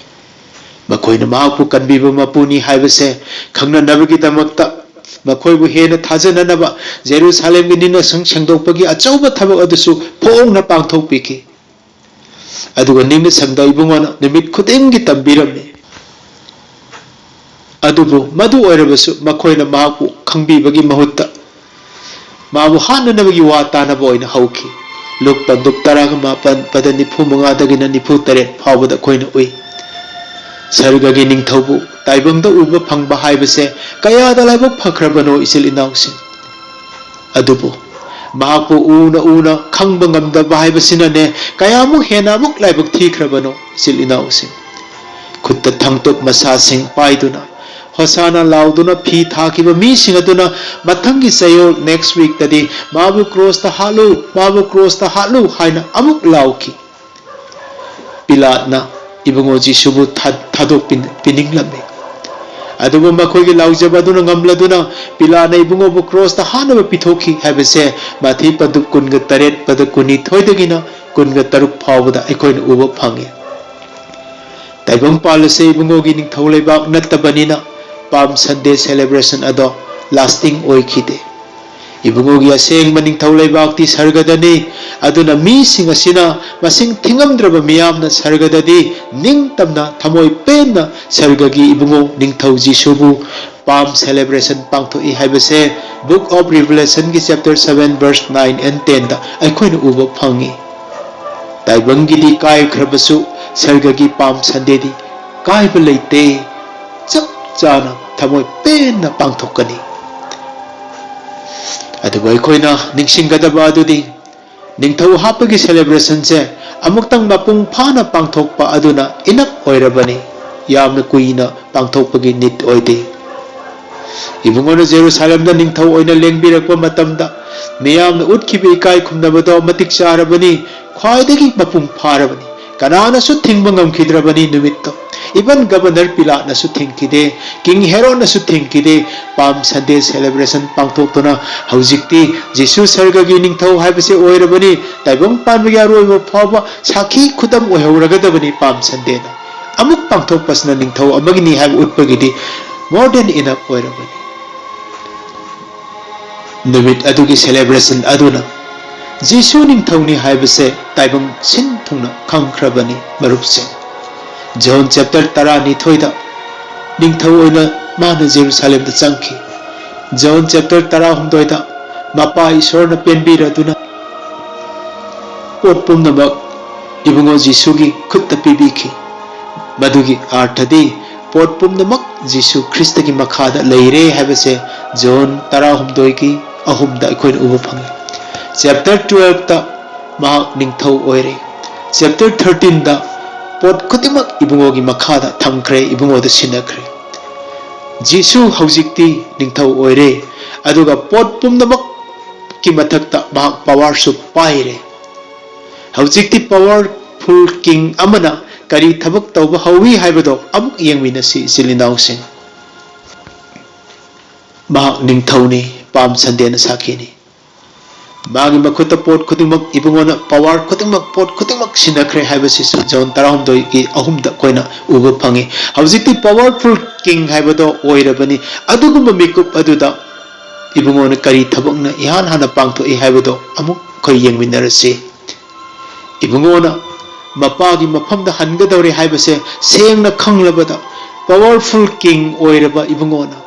ꯃꯈꯣꯏꯅ ꯃꯍꯥꯛꯄꯨ ꯀꯟꯕꯤꯕ ꯃꯄꯨꯅꯤ ꯍꯥꯏꯕꯁꯦ ꯈꯪꯅꯅꯕꯒꯤꯗꯃꯛꯇ, ꯃꯈꯣꯏꯕꯨ ꯍꯦꯟꯅ ꯊꯥꯖꯅꯅꯕ ꯖꯦꯔꯨꯁꯥꯂꯦꯝꯒꯤ ꯅꯤꯡꯅꯁꯤꯡ ꯁꯦꯡꯗꯣꯛꯄꯒꯤ ꯑꯆꯧꯕ ꯊꯕꯛ ꯑꯗꯨꯁꯨ ꯐꯣꯡꯅ ꯄꯥꯡꯊꯣꯛꯄꯤꯈꯤ꯫ ꯑꯗꯨꯒ ꯅꯤꯡꯅꯁꯤꯡꯗ ꯏꯕꯨꯡꯉꯣꯅ ꯅꯨꯃꯤꯠ ꯈꯨꯗꯤꯡꯒꯤ ꯇꯝꯕꯤꯔꯝꯃꯤ꯫ ꯑꯗꯨꯕꯨ ꯃꯗꯨ ꯑꯣꯏꯔꯕꯁꯨ ꯃꯈꯣꯏꯅ ꯃꯍꯥꯛꯄꯨ ꯈꯪꯕꯤꯕꯒꯤ ꯃꯍꯨꯠꯇ ꯃꯥꯕꯨ ꯍꯥꯠꯅꯅꯕꯒꯤ ꯋꯥ ꯇꯥꯅꯕ ꯑꯣꯏꯅ ꯍꯧꯈꯤ꯫ ꯂꯨꯛ ꯄꯟꯗꯨꯞ ꯇꯔꯥꯒ ꯃꯥꯄꯟ ꯄꯗ ꯅꯤꯐꯨ ꯃꯉꯥꯗꯒꯤꯅ ꯅꯤꯐꯨ ꯇꯔꯦꯠ ꯐꯥꯎꯕꯗ ꯑꯩꯈꯣꯏꯅ ꯎꯏ꯫ ꯁꯔꯒꯒꯤ ꯅꯤꯡꯊꯧꯕꯨ ꯇꯥꯏꯕꯪꯗ ꯎꯕ ꯐꯪꯕ ꯍꯥꯏꯕꯁꯦ ꯀꯌꯥꯗ ꯂꯥꯏꯕꯛ ꯐꯈ꯭ꯔꯕꯅꯣ, ꯏꯆꯤꯜ ꯏꯅꯥꯎꯁꯤꯡ! ꯑꯗꯨꯕꯨ ꯃꯍꯥꯛꯄꯨ ꯎꯅ ꯎꯅ ꯈꯪꯕ ꯉꯝꯗꯕ ꯍꯥꯏꯕꯁꯤꯅꯅꯦ ꯀꯌꯥꯃꯨꯛ ꯍꯦꯟꯅ ꯑꯃꯨꯛ ꯂꯥꯏꯕꯛ ꯊꯤꯈ꯭ꯔꯕꯅꯣ, ꯏꯆꯤꯜ ꯏꯅꯥꯎꯁꯤꯡ! ꯈꯨꯠꯇ ꯊꯥꯡꯇꯨꯞ ꯃꯁꯥꯁꯤꯡ ꯄꯥꯏꯗꯨꯅ, ꯍꯣꯁꯥꯅꯥ ꯂꯥꯎꯗꯨꯅ ꯐꯤ ꯊꯥꯈꯤꯕ ꯃꯤꯁꯤꯡ ꯑꯗꯨꯅ ꯃꯊꯪꯒꯤ ꯆꯌꯣꯜ, next weekꯇꯗꯤ, "ꯃꯥꯕꯨ ꯀ꯭ꯔꯣꯁꯇ ꯍꯥꯠꯂꯨ, ꯃꯥꯕꯨ ꯀ꯭ꯔꯣꯁꯇ ꯍꯥꯠꯂꯨ" ꯍꯥꯏꯅ ꯑꯃꯨꯛ ꯂꯥꯎꯈꯤ꯫ ꯄꯤꯂꯥꯠꯅ ꯏꯕꯨꯡꯉꯣ ꯖꯤꯁꯨꯕꯨ ꯊꯥ-, ꯊꯥꯗꯣꯛꯄꯤ-, ꯄꯤꯅꯤꯡꯂꯝꯃꯤ꯫ ꯑꯗꯨꯕꯨ ꯃꯈꯣꯏꯒꯤ ꯂꯥꯎꯖꯕ ꯑꯗꯨꯅ ꯉꯝꯂꯗꯨꯅ ꯄꯤꯂꯥꯠꯅ ꯏꯕꯨꯡꯉꯣꯕꯨ ꯀ꯭ꯔꯣꯁꯇ ꯍꯥꯠꯅꯕ ꯄꯤꯊꯣꯛꯈꯤ ꯍꯥꯏꯕꯁꯦ ꯃꯥꯊꯤ ꯄꯟꯗꯨꯞ ꯀꯨꯟꯒ ꯇꯔꯦꯠ ꯄꯗ ꯀꯨꯟꯅꯤꯊꯣꯏꯗꯒꯤꯅ ꯀꯨꯟꯒ ꯇꯔꯨꯛ ꯐꯥꯎꯕꯗ ꯑꯩꯈꯣꯏꯅ ꯎꯕ ꯐꯪꯉꯤ꯫ ꯇꯥꯏꯕꯪꯄꯥꯜ ꯑꯁꯤ ꯏꯕꯨꯡꯉꯣꯒꯤ ꯅꯤꯡꯊꯧ ꯂꯩꯕꯥꯛ ꯅꯠꯇꯕꯅꯤꯅ, Palm Sunday celebration ꯑꯗꯣ lasting ꯑꯣꯏꯈꯤꯗꯦ꯫ ꯏꯕꯨꯡꯉꯣꯒꯤ ꯑꯁꯦꯡꯕ ꯅꯤꯡꯊꯧ ꯂꯩꯕꯥꯛꯇꯤ ꯁꯔꯒꯗꯅꯤ꯫ ꯑꯗꯨꯅ ꯃꯤꯁꯤꯡ ꯑꯁꯤꯅ ꯃꯁꯤꯡ ꯊꯤꯉꯝꯗ꯭ꯔꯕ ꯃꯤꯌꯥꯝꯅ ꯁꯔꯒꯗꯗꯤ ꯅꯤꯡꯇꯝꯅ, ꯊꯃꯣꯏ ꯄꯦꯟꯅ ꯁꯔꯒꯒꯤ ꯏꯕꯨꯡꯉꯣ ꯅꯤꯡꯊꯧ ꯖꯤꯁꯨꯕꯨ Palm celebration ꯄꯥꯡꯊꯣꯛꯏ ꯍꯥꯏꯕꯁꯦ Book of Revelationꯒꯤ chapter seven verse nine and tenꯗ ꯑꯩꯈꯣꯏꯅ ꯎꯕ ꯐꯪꯉꯤ꯫ ꯇꯥꯏꯕꯪꯒꯤꯗꯤ ꯀꯥꯏꯈ꯭ꯔꯕꯁꯨ, ꯁꯔꯒꯒꯤ Palm Sundayꯗꯤ ꯀꯥꯏꯕ ꯂꯩꯇꯦ꯫ ꯆꯞ ꯆꯥꯅ ꯊꯃꯣꯏ ꯄꯦꯟꯅ ꯄꯥꯡꯊꯣꯛꯀꯅꯤ꯫ ꯑꯗꯨꯕꯨ ꯑꯩꯈꯣꯏꯅ ꯅꯤꯡꯁꯤꯡꯒꯗꯕ ꯑꯗꯨꯗꯤ, ꯅꯤꯡꯊꯧ ꯍꯥꯞꯄꯒꯤ celebrationꯁꯦ ꯑꯃꯨꯛꯇꯪ ꯃꯄꯨꯡ ꯐꯥꯅ ꯄꯥꯡꯊꯣꯛꯄ ꯑꯗꯨꯅ enough ꯑꯣꯏꯔꯕꯅꯤ꯫ ꯌꯥꯝꯅ ꯀꯨꯏꯅ ꯄꯥꯡꯊꯣꯛꯄꯒꯤ need ꯑꯣꯏꯗꯦ꯫ ꯏꯕꯨꯡꯉꯣꯅ ꯖꯦꯔꯨꯁꯥꯂꯦꯝꯗ ꯅꯤꯡꯊꯧ ꯑꯣꯏꯅ ꯂꯦꯡꯕꯤꯔꯛꯄ ꯃꯇꯝꯗ ꯃꯤꯌꯥꯝꯅ ꯎꯠꯈꯤꯕ ꯏꯀꯥꯏ ꯈꯨꯝꯅꯕꯗꯣ ꯃꯇꯤꯛ ꯆꯥꯔꯕꯅꯤ, ꯈ꯭ꯋꯥꯏꯗꯒꯤ ꯃꯄꯨꯡ ꯐꯥꯔꯕꯅꯤ꯫ ꯀꯅꯥꯅꯁꯨ ꯊꯤꯡꯕ ꯉꯝꯈꯤꯗ꯭ꯔꯕꯅꯤ ꯅꯨꯃꯤꯠꯇꯣ꯫ Even Governor ꯄꯤꯂꯥꯠꯅꯁꯨ ꯊꯤꯡꯈꯤꯗꯦ, King ꯍꯦꯔꯣꯗꯅꯁꯨ ꯊꯤꯡꯈꯤꯗꯦ꯫ Palm Sunday celebration ꯄꯥꯡꯊꯣꯛꯇꯨꯅ ꯍꯧꯖꯤꯛꯇꯤ ꯖꯤꯁꯨ ꯁꯔꯒꯒꯤ ꯅꯤꯡꯊꯧ ꯍꯥꯏꯕꯁꯦ ꯑꯣꯏꯔꯕꯅꯤ꯫ ꯇꯥꯏꯕꯪ ꯄꯥꯟꯕꯒꯤ ꯑꯔꯣꯏꯕ ꯐꯥꯎꯕ ꯁꯥꯈꯤ ꯈꯨꯗꯝ ꯑꯣꯏꯍꯧꯔꯒꯗꯕꯅꯤ Palm Sundayꯅ꯫ ꯑꯃꯨꯛ ꯄꯥꯡꯊꯣꯛꯄꯁꯤꯅ ꯅꯤꯡꯊꯧ ꯑꯃꯒꯤꯅꯤ ꯍꯥꯏꯕ ꯎꯠꯄꯒꯤꯗꯤ more than enough ꯑꯣꯏꯔꯕꯅꯤ꯫ ꯅꯨꯃꯤꯠ ꯑꯗꯨꯒꯤ celebration ꯑꯗꯨꯅ ꯖꯤꯁꯨ ꯅꯤꯡꯊꯧꯅꯤ ꯍꯥꯏꯕꯁꯦ ꯇꯥꯏꯕꯪ ꯁꯤꯟ ꯊꯨꯡꯅ ꯈꯪꯈ꯭ꯔꯕꯅꯤ, ꯃꯔꯨꯞꯁꯤꯡ꯫ ꯖꯣꯟ chapter ꯇꯔꯥꯅꯤꯊꯣꯏꯗ ꯅꯤꯡꯊꯧ ꯑꯣꯏꯅ ꯃꯥꯅ ꯖꯦꯔꯨꯁꯥꯂꯦꯝꯗ ꯆꯪꯈꯤ꯫ ꯖꯣꯟ chapter ꯇꯔꯥꯍꯨꯝꯗꯣꯏꯗ ꯃꯄꯥ ꯏꯁꯣꯔꯅ ꯄꯦꯟꯕꯤꯔꯗꯨꯅ ꯄꯣꯠ ꯄꯨꯝꯅꯃꯛ ꯏꯕꯨꯡꯉꯣ ꯖꯤꯁꯨꯒꯤ ꯈꯨꯠꯇ ꯄꯤꯕꯤꯈꯤ꯫ ꯃꯗꯨꯒꯤ ꯑꯥꯔꯊꯗꯤ ꯄꯣꯠ ꯄꯨꯝꯅꯃꯛ ꯖꯤꯁꯨ ꯈ꯭ꯔꯤꯁꯇꯒꯤ ꯃꯈꯥꯗ ꯂꯩꯔꯦ ꯍꯥꯏꯕꯁꯦ ꯖꯣꯟ ꯇꯔꯥꯍꯨꯝꯗꯣꯏꯒꯤ ꯑꯍꯨꯝꯗ ꯑꯩꯈꯣꯏꯅ ꯎꯕ ꯐꯪꯉꯤ꯫ Chapter twelveꯇ ꯃꯍꯥꯛ ꯅꯤꯡꯊꯧ ꯑꯣꯏꯔꯦ꯫ Chapter thirteenꯗ ꯄꯣꯠ ꯈꯨꯗꯤꯡꯃꯛ ꯏꯕꯨꯡꯉꯣꯒꯤ ꯃꯈꯥꯗ ꯊꯝꯈ꯭ꯔꯦ, ꯏꯕꯨꯡꯉꯣꯗ ꯁꯤꯟꯅꯈ꯭ꯔꯦ꯫ ꯖꯤꯁꯨ ꯍꯧꯖꯤꯛꯇꯤ ꯅꯤꯡꯊꯧ ꯑꯣꯏꯔꯦ, ꯑꯗꯨꯒ ꯄꯣꯠ ꯄꯨꯝꯅꯃꯛꯀꯤ ꯃꯊꯛꯇ ꯃꯍꯥꯛ powerꯁꯨ ꯄꯥꯏꯔꯦ꯫ ꯍꯧꯖꯤꯛꯇꯤ powerful king ꯑꯃꯅ ꯀꯔꯤ ꯊꯕꯛ ꯇꯧꯕ ꯍꯧꯏ ꯍꯥꯏꯕꯗꯣ ꯑꯃꯨꯛ ꯌꯦꯡꯃꯤꯟꯅꯁꯤ, ꯏꯆꯤꯜ ꯏꯅꯥꯎꯁꯤꯡ꯫ ꯃꯍꯥꯛ ꯅꯤꯡꯊꯧꯅꯤ, Palm Sundayꯅ ꯁꯥꯈꯤꯅꯤ꯫ ꯃꯥꯒꯤ ꯃꯈꯨꯠꯇ ꯄꯣꯠ ꯈꯨꯗꯤꯡꯃꯛ, ꯏꯕꯨꯡꯉꯣꯅ power ꯈꯨꯗꯤꯡꯃꯛ, ꯄꯣꯠ ꯈꯨꯗꯤꯡꯃꯛ ꯁꯤꯟꯅꯈ꯭ꯔꯦ ꯍꯥꯏꯕꯁꯤꯁꯨ ꯖꯣꯟ ꯇꯔꯥꯍꯨꯝꯗꯣꯏꯒꯤ ꯑꯍꯨꯝꯗ ꯑꯩꯈꯣꯏꯅ ꯎꯕ ꯐꯪꯉꯤ꯫ ꯍꯧꯖꯤꯛꯇꯤ powerful king ꯍꯥꯏꯕꯗꯣ ꯑꯣꯏꯔꯕꯅꯤ꯫ ꯑꯗꯨꯒꯨꯝꯕ ꯃꯤꯀꯨꯞ ꯑꯗꯨꯗ ꯏꯕꯨꯡꯉꯣꯅ ꯀꯔꯤ ꯊꯕꯛꯅ ꯏꯍꯥꯟ ꯍꯥꯟꯅ ꯄꯥꯡꯊꯣꯛꯏ ꯍꯥꯏꯕꯗꯣ ꯑꯃꯨꯛ ꯑꯩꯈꯣꯏ ꯌꯦꯡꯃꯤꯟꯅꯔꯁꯤ꯫ ꯏꯕꯨꯡꯉꯣꯅ ꯃꯄꯥꯒꯤ ꯃꯐꯝꯗ ꯍꯟꯒꯗꯧꯔꯦ ꯍꯥꯏꯕꯁꯦ ꯁꯦꯡꯅ ꯈꯪꯂꯕꯗ, powerful king ꯑꯣꯏꯔꯕ ꯏꯕꯨꯡꯉꯣꯅ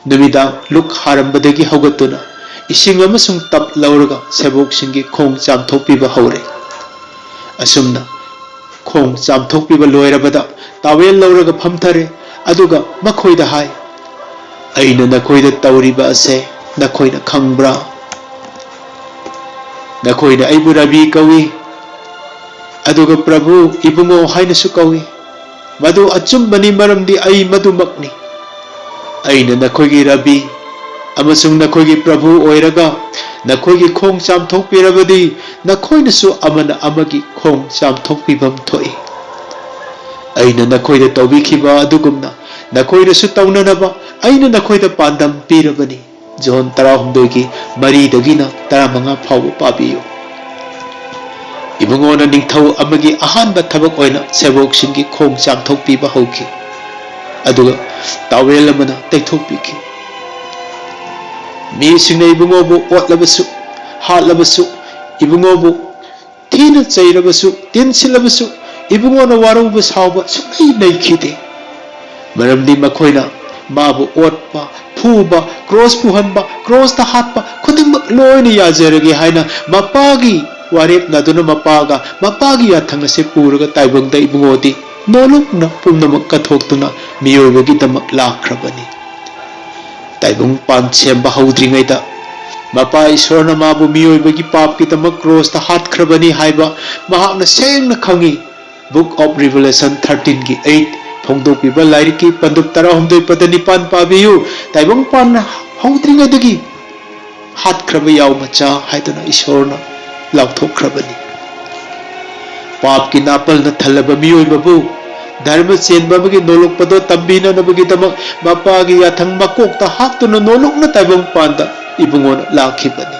ꯅꯨꯃꯤꯗꯥꯡ ꯂꯨꯛ ꯍꯥꯔꯝꯕꯗꯒꯤ ꯍꯧꯒꯠꯇꯨꯅ ꯏꯁꯤꯡ ꯑꯃꯁꯨꯡ ꯇꯞ ꯂꯧꯔꯒ ꯁꯦꯕꯣꯛꯁꯤꯡꯒꯤ ꯈꯣꯡ ꯆꯥꯝꯊꯣꯛꯄꯤꯕ ꯍꯧꯔꯦ꯫ ꯑꯁꯨꯝꯅ ꯈꯣꯡ ꯆꯥꯝꯊꯣꯛꯄꯤꯕ ꯂꯣꯏꯔꯕꯗ, towel ꯂꯧꯔꯒ ꯐꯝꯊꯔꯦ꯫ ꯑꯗꯨꯒ ꯃꯈꯣꯏꯗ ꯍꯥꯏ, "ꯑꯩꯅ ꯅꯈꯣꯏꯗ ꯇꯧꯔꯤꯕ ꯑꯁꯦ ꯅꯈꯣꯏꯅ ꯈꯪꯕ꯭ꯔꯥ? ꯅꯈꯣꯏꯅ ꯑꯩꯕꯨ ꯔꯕꯤ ꯀꯧꯏ, ꯑꯗꯨꯒ ꯄ꯭ꯔꯚꯨ, ꯏꯕꯨꯡꯉꯣ ꯍꯥꯏꯅꯁꯨ ꯀꯧꯏ꯫ ꯃꯗꯨ ꯑꯆꯨꯝꯕꯅꯤ, ꯃꯔꯝꯗꯤ ꯑꯩ ꯃꯗꯨꯃꯛꯅꯤ꯫ ꯑꯩꯅ ꯅꯈꯣꯏꯒꯤ ꯔꯕꯤ ꯑꯃꯁꯨꯡ ꯅꯈꯣꯏꯒꯤ ꯄ꯭ꯔꯚꯨ ꯑꯣꯏꯔꯒ ꯅꯈꯣꯏꯒꯤ ꯈꯣꯡ ꯆꯥꯝꯊꯣꯛꯄꯤꯔꯕꯗꯤ, ꯅꯈꯣꯏꯅꯁꯨ ꯑꯃꯅ ꯑꯃꯒꯤ ꯈꯣꯡ ꯆꯥꯝꯊꯣꯛꯄꯤꯐꯝ ꯊꯣꯛꯏ꯫ ꯑꯩꯅ ꯅꯈꯣꯏꯗ ꯇꯧꯕꯤꯈꯤꯕ ꯑꯗꯨꯒꯨꯝꯅ ꯅꯈꯣꯏꯅꯁꯨ ꯇꯧꯅꯅꯕ ꯑꯩꯅ ꯅꯈꯣꯏꯗ ꯄꯥꯟꯗꯝ ꯄꯤꯔꯕꯅꯤ꯫ ꯖꯣꯟ ꯇꯔꯥꯍꯨꯝꯗꯣꯏꯒꯤ ꯃꯔꯤꯗꯒꯤꯅ ꯇꯔꯥꯃꯉꯥ ꯐꯥꯎꯕ ꯄꯥꯕꯤꯌꯨ꯫ ꯏꯕꯨꯡꯉꯣꯅ ꯅꯤꯡꯊꯧ ꯑꯃꯒꯤ ꯑꯍꯥꯟꯕ ꯊꯕꯛ ꯑꯣꯏꯅ ꯁꯦꯕꯣꯛꯁꯤꯡꯒꯤ ꯈꯣꯡ ꯆꯥꯝꯊꯣꯛꯄꯤꯕ ꯍꯧꯈꯤ, ꯑꯗꯨꯒ ꯇꯥꯋꯦꯜ ꯑꯃꯅ ꯇꯩꯊꯣꯛꯄꯤꯈꯤ꯫ ꯃꯤꯁꯤꯡꯅ ꯏꯕꯨꯡꯉꯣꯕꯨ ꯑꯣꯠꯂꯕꯁꯨ, ꯍꯥꯠꯂꯕꯁꯨ, ꯏꯕꯨꯡꯉꯣꯕꯨ ꯊꯤꯅ ꯆꯩꯔꯕꯁꯨ, ꯇꯤꯟꯁꯤꯜꯂꯕꯁꯨ, ꯏꯕꯨꯡꯉꯣꯅ ꯋꯥꯔꯧꯕ ꯁꯥꯎꯕ ꯁꯨꯡꯂꯩ ꯂꯩꯈꯤꯗꯦ꯫ ꯃꯔꯝꯗꯤ ꯃꯈꯣꯏꯅ ꯃꯥꯕꯨ ꯑꯣꯠꯄ, ꯐꯨꯕ, ꯀ꯭ꯔꯣꯁ ꯄꯨꯍꯟꯕ, ꯀ꯭ꯔꯣꯁꯇ ꯍꯥꯠꯄ ꯈꯨꯗꯤꯡꯃꯛ ꯂꯣꯏꯅ ꯌꯥꯖꯔꯒꯦ ꯍꯥꯏꯅ ꯃꯄꯥꯒꯤ ꯋꯥꯔꯦꯞꯅꯗꯨꯅ ꯃꯄꯥꯒ ꯃꯄꯥꯒꯤ ꯌꯥꯊꯪ ꯑꯁꯤ ꯄꯨꯔꯒ ꯇꯥꯏꯕꯪꯗ ꯏꯕꯨꯡꯉꯣꯗꯤ ꯅꯣꯂꯨꯛꯅ ꯄꯨꯝꯅꯃꯛ ꯀꯠꯊꯣꯛꯇꯨꯅ ꯃꯤꯑꯣꯏꯕꯒꯤꯗꯃꯛ ꯂꯥꯛꯈ꯭ꯔꯕꯅꯤ꯫ ꯇꯥꯏꯕꯪ ꯄꯥꯟ ꯁꯦꯝꯕ ꯍꯧꯗ꯭ꯔꯤꯉꯩꯗ ꯃꯄꯥ ꯏꯁꯣꯔꯅ ꯃꯥꯕꯨ ꯃꯤꯑꯣꯏꯕꯒꯤ ꯄꯥꯞꯀꯤꯗꯃꯛ ꯀ꯭ꯔꯣꯁꯇ ꯍꯥꯠꯈ꯭ꯔꯕꯅꯤ ꯍꯥꯏꯕ ꯃꯍꯥꯛꯅ ꯁꯦꯡꯅ ꯈꯪꯏ꯫ Book of Revelation thirteenꯒꯤ eight, ꯐꯣꯡꯗꯣꯛꯄꯤꯕ ꯂꯥꯏꯔꯤꯛꯀꯤ ꯄꯟꯗꯨꯞ ꯇꯔꯥꯍꯨꯝꯗꯣꯏ ꯄꯗ ꯅꯤꯄꯥꯟ ꯄꯥꯕꯤꯌꯨ꯫ ꯇꯥꯏꯕꯪ ꯄꯥꯟ ꯍꯧꯗ꯭ꯔꯤꯉꯩꯗꯒꯤ ꯍꯥꯠꯈ꯭ꯔꯕ ꯌꯥꯎ ꯃꯆꯥ ꯍꯥꯏꯗꯨꯅ ꯏꯁꯣꯔꯅ ꯂꯥꯎꯊꯣꯛꯈ꯭ꯔꯕꯅꯤ꯫ ꯄꯥꯞꯀꯤ ꯅꯥꯄꯜꯅ ꯊꯜꯂꯕ ꯃꯤꯑꯣꯏꯕꯕꯨ ꯙꯔꯃ ꯆꯦꯟꯕ ꯑꯃꯒꯤ ꯅꯣꯂꯣꯛꯄꯗꯣ ꯇꯝꯕꯤꯅꯅꯕꯒꯤꯗꯃꯛ ꯃꯄꯥꯒꯤ ꯌꯥꯊꯪ ꯃꯀꯣꯛꯇ ꯍꯥꯞꯇꯨꯅ ꯅꯣꯂꯨꯛꯅ ꯇꯥꯏꯕꯪ ꯄꯥꯟꯗ ꯏꯕꯨꯡꯉꯣꯅ ꯂꯥꯛꯈꯤꯕꯅꯤ꯫